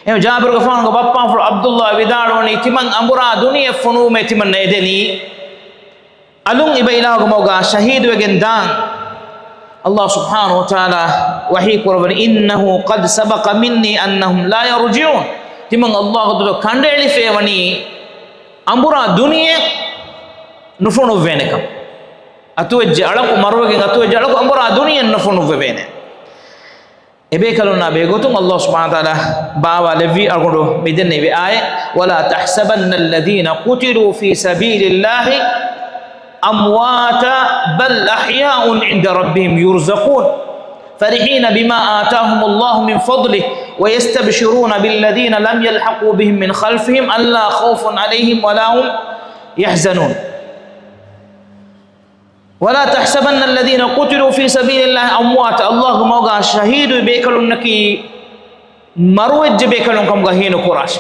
އެހެން ޖާބިރުގެފާނުގެ ބައްޕާފުޅު ޢަބްދުﷲ ވިދާޅުވަނީ، ތިމަން އަނބުރާ ދުނިޔެ ފޮނުވުމޭ ތިމަންނަ އެދެނީ. އަލުން އިބަ އިލާހުގެ މަގުގާ ޝަހީދުވެގެން ދާން. ﷲ ސުބްޙާނަހޫ ވަތަޢާލާ ވަޙީ ކުރައްވަނީ، إنه قد سبق مني أنهم لا يرجعون. ތިމަން އައްލާހު ދުތު ކަނޑައެޅިފައި ވަނީ އަނބުރާ ދުނިޔެ ނުފޮނުއްވޭނެކަން. އަތުވެއްޖެ އަޅަކު، މަރުވެގެން އަތުވެއްޖެ އަޅަކު އަނބުރާ ދުނިޔެ ނުފޮނުއްވެވޭނެ. އެބޭކަލުންނާ ބެހޭގޮތުން އައްލާހު ސުބްޙާނަހު ވަތަޢާލާ ބާވާލެއްވި އަޅުގަނޑު މިދެންނެވި އާޔަތް، "ولا تحسبن الذين قتلوا في سبيل الله أمواتا بل أحياء عند ربهم يرزقون فرحين بما آتاهم الله من فضله ويستبشرون بالذين لم يلحقوا بهم من خلفهم ألا خوف عليهم ولا هم يحزنون." "ولا تحسبن الذين قتلوا في سبيل الله أمواتا." އައްލާހުގެ މަގުގަ ޝަހީދުވި ބޭކަލުންނަކީ މަރުވެއްޖެ ބޭކަލުން ކަމުގަ ހީނުކުރާށި.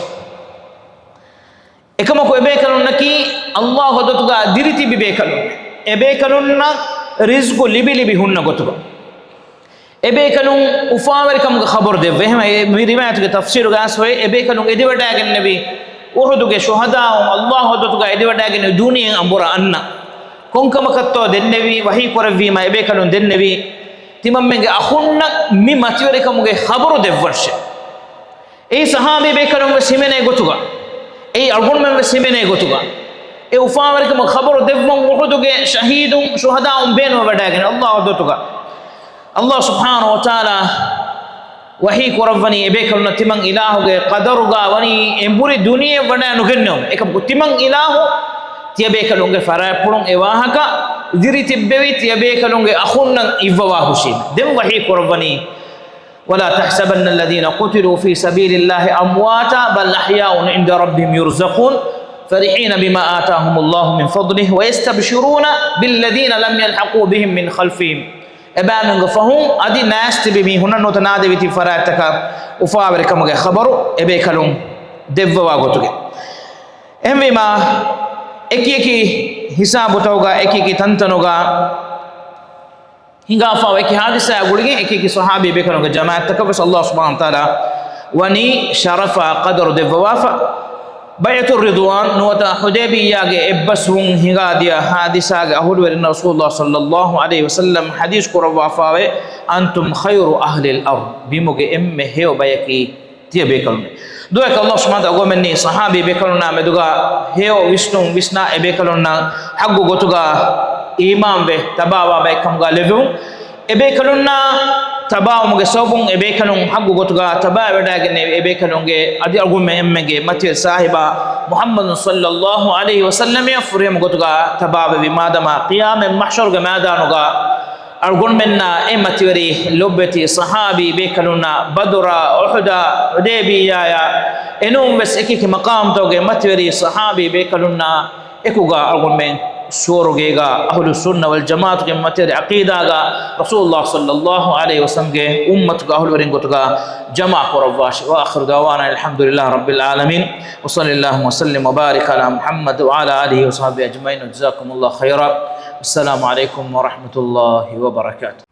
އެކަމަކު އެބޭކަލުންނަކީ އައްލާހު ދޮތުގަ ދިރިތިބި ބޭކަލުން. އެބޭކަލުންނަށް ރިޒްގު ލިބި ލިބި ހުންނަ ގޮތުގަ. އެބޭކަލުން އުފާވެރިކަމުގެ ޚަބަރު ދެއްވޭ. އެހެން މި ރިވާޔަތުގެ ތަފްސީރުގަ އައިސްފައި އެބޭކަލުން އެދިވަޑައިގެންނެވި އުޙުދުގެ ޝުހަދާއުން އައްލާހު ދޮތުގަ އެދިވަޑައިގެންނެވި ދުނިޔެއަށް އަނބުރާ އަންނަ. ކޮންކަމަކަށްތޯ ދެންނެވީ، ވަޙީ ކުރެއްވީމަ އެބޭކަލުން ދެންނެވީ، ތިމަންމެންގެ އަޚުންނަށް މި މަތިވެރިކަމުގެ ޚަބަރު ދެއްވަށެ. އެއީ ޞަޙާބީ ބޭކަލުން ވެސް ހިމެނޭ ގޮތުގަ، އެއީ އަޅުގަނޑުމެން ވެސް ހިމެނޭ ގޮތުގަ، އެ އުފާވެރިކަމުގެ ޚަބަރު ދެއްވަން އުޙުދުގެ ޝަހީދުން ޝުހަދާއުން ބޭނުންވެވަޑައިގެން އައްލާހު ދޮތުގަ. އައްލާހު ސުބްޙާނަހު ވަތަޢާލާ ވަޙީ ކުރައްވަނީ އެބޭކަލުންނަށް ތިމަން އިލާހުގެ ޤަދަރުގަ ވަނީ އެނބުރި ދުނިޔެ ވަޑައި ނުގެންނެވުމެއް. އެކަމަކު ތިމަން އިލާހު ތިޔަބޭކަލުންގެ ފަރާތްޕުޅުން އެ ވާހަކަ ދިރި ތިއްބެވި ތިޔަބޭކަލުންގެ އަޚުންނަށް އިއްވަވާ ހުށީމެ. ދެން ވަޙީ ކުރައްވަނީ، "ولا تحسبن الذين قتلوا في سبيل الله أمواتا بل أحياء عند ربهم يرزقون فرحين بما آتاهم الله من فضله ويستبشرون بالذين لم يلحقوا بهم من خلفهم." އެބައިމީހުންގެ ފަހުން އަދި ނައިސް ތިބި މީހުންނަށް ނުވަތަ ނާދެވި ތިބި ފަރާތްތަކަށް އުފާވެރިކަމުގެ ޚަބަރު އެބޭކަލުން ދެއްވަވާ ގޮތުގެ. އެހެންވީމާ، އެކި އެކި ހިސާބުތަކުގަ، އެކި އެކި ތަންތަނުގަ ހިނގާފައި އެކި ހާދިސާއާ ގުޅިގެން އެކި އެކި ޞަޙާބީ ބޭކަލުންގެ ޖަމާޢަތްތަކަށް ވެސް އައްލާހު ސުބްޙާނަހު ވަތަޢާލާ ވަނީ ޝަރަފާ ޤަދަރު ދެއްވަވާފަ. ބައިޢަތުއް ރިޟްވާން ނުވަތަ ޙުދައިބިއްޔާގެ އެއްބަސްވުން ހިނގާދިޔަ ހާދިސާގެ އަހުލުވެރިންނަށް ރަސޫލުﷲ ޞައްލައްލާހު ޢަލައިހި ވަސައްލަމް ޙަދީޘް ކުރައްވާފައިވޭ، "أنتم خير أهل الأرض." ބިމުގެ އެންމެ ހެޔޮ ބަޔަކީ ތިޔަބޭކަލުން. ދުވަހަކަށް އައްލާހު ސުބްޙާނަހު ވަތަޢާލާ ގޮވަމެންނީ ޞަޙާބީ ބޭކަލުންނާ މެދުގަ ހެޔޮ ވިސްނުން ވިސްނާ އެބޭކަލުންނަށް ޙައްޤު ގޮތުގަ އީމާންވެ ތަބާވާ ބައެއްކަމުގަ ލެއްވެވުން. އެބޭކަލުންނާ ތަބާވުމުގެ ސަބަބުން އެބޭކަލުން ޙައްޤު ގޮތުގަ ތަބާވެވަޑައިގެންނެވި އެބޭކަލުންގެ އަދި އަޅުގަނޑުމެން އެންމެންގެ މަތިވެރި ސާހިބާ މުޙައްމަދު ޞައްލައްލާހު ޢަލައިހި ވަސައްލަމައަށް ފުރިހަމަ ގޮތުގަ ތަބާވެވި މާދަމާ ޤިޔާމަތް މަޙްޝަރުގެ މައިދާނުގަ އަޅުގަނޑުމެންނާ އެ މަތިވެރި ލޮބުވެތި ޞަޙާބީ ބޭކަލުންނާ ބަދުރާ، އުޙުދާ، ޙުދައިބިއްޔާޔާ އެނޫން ވެސް އެކިއެކި މަޤާމްތަކުގެ މަތިވެރި ޞަޙާބީ ބޭކަލުންނާ އެކުގަ އަޅުގަނޑުމެން ސުވަރުގޭގަ އަހުލުއްސުންނަ ވަލްޖަމާޢަތުގެ މަތިވެރި ޢަޤީދާގަ ރަސޫލުﷲ ޞައްލައްލާހު ޢަލައިހި ވަސައްލަމްގެ އުއްމަތުގެ އަހުލުވެރިން ގޮތުގަ ޖަމާ ކުރައްވާށި. وآخر دعوانا أن الحمد للله رب العالمين. وصلى اللهم وسلم وبارك على محمد وعلى آله وصحبه أجمعين. وجزاكم الله خيرا. السلام عليكم ورحمة الله وبركاته.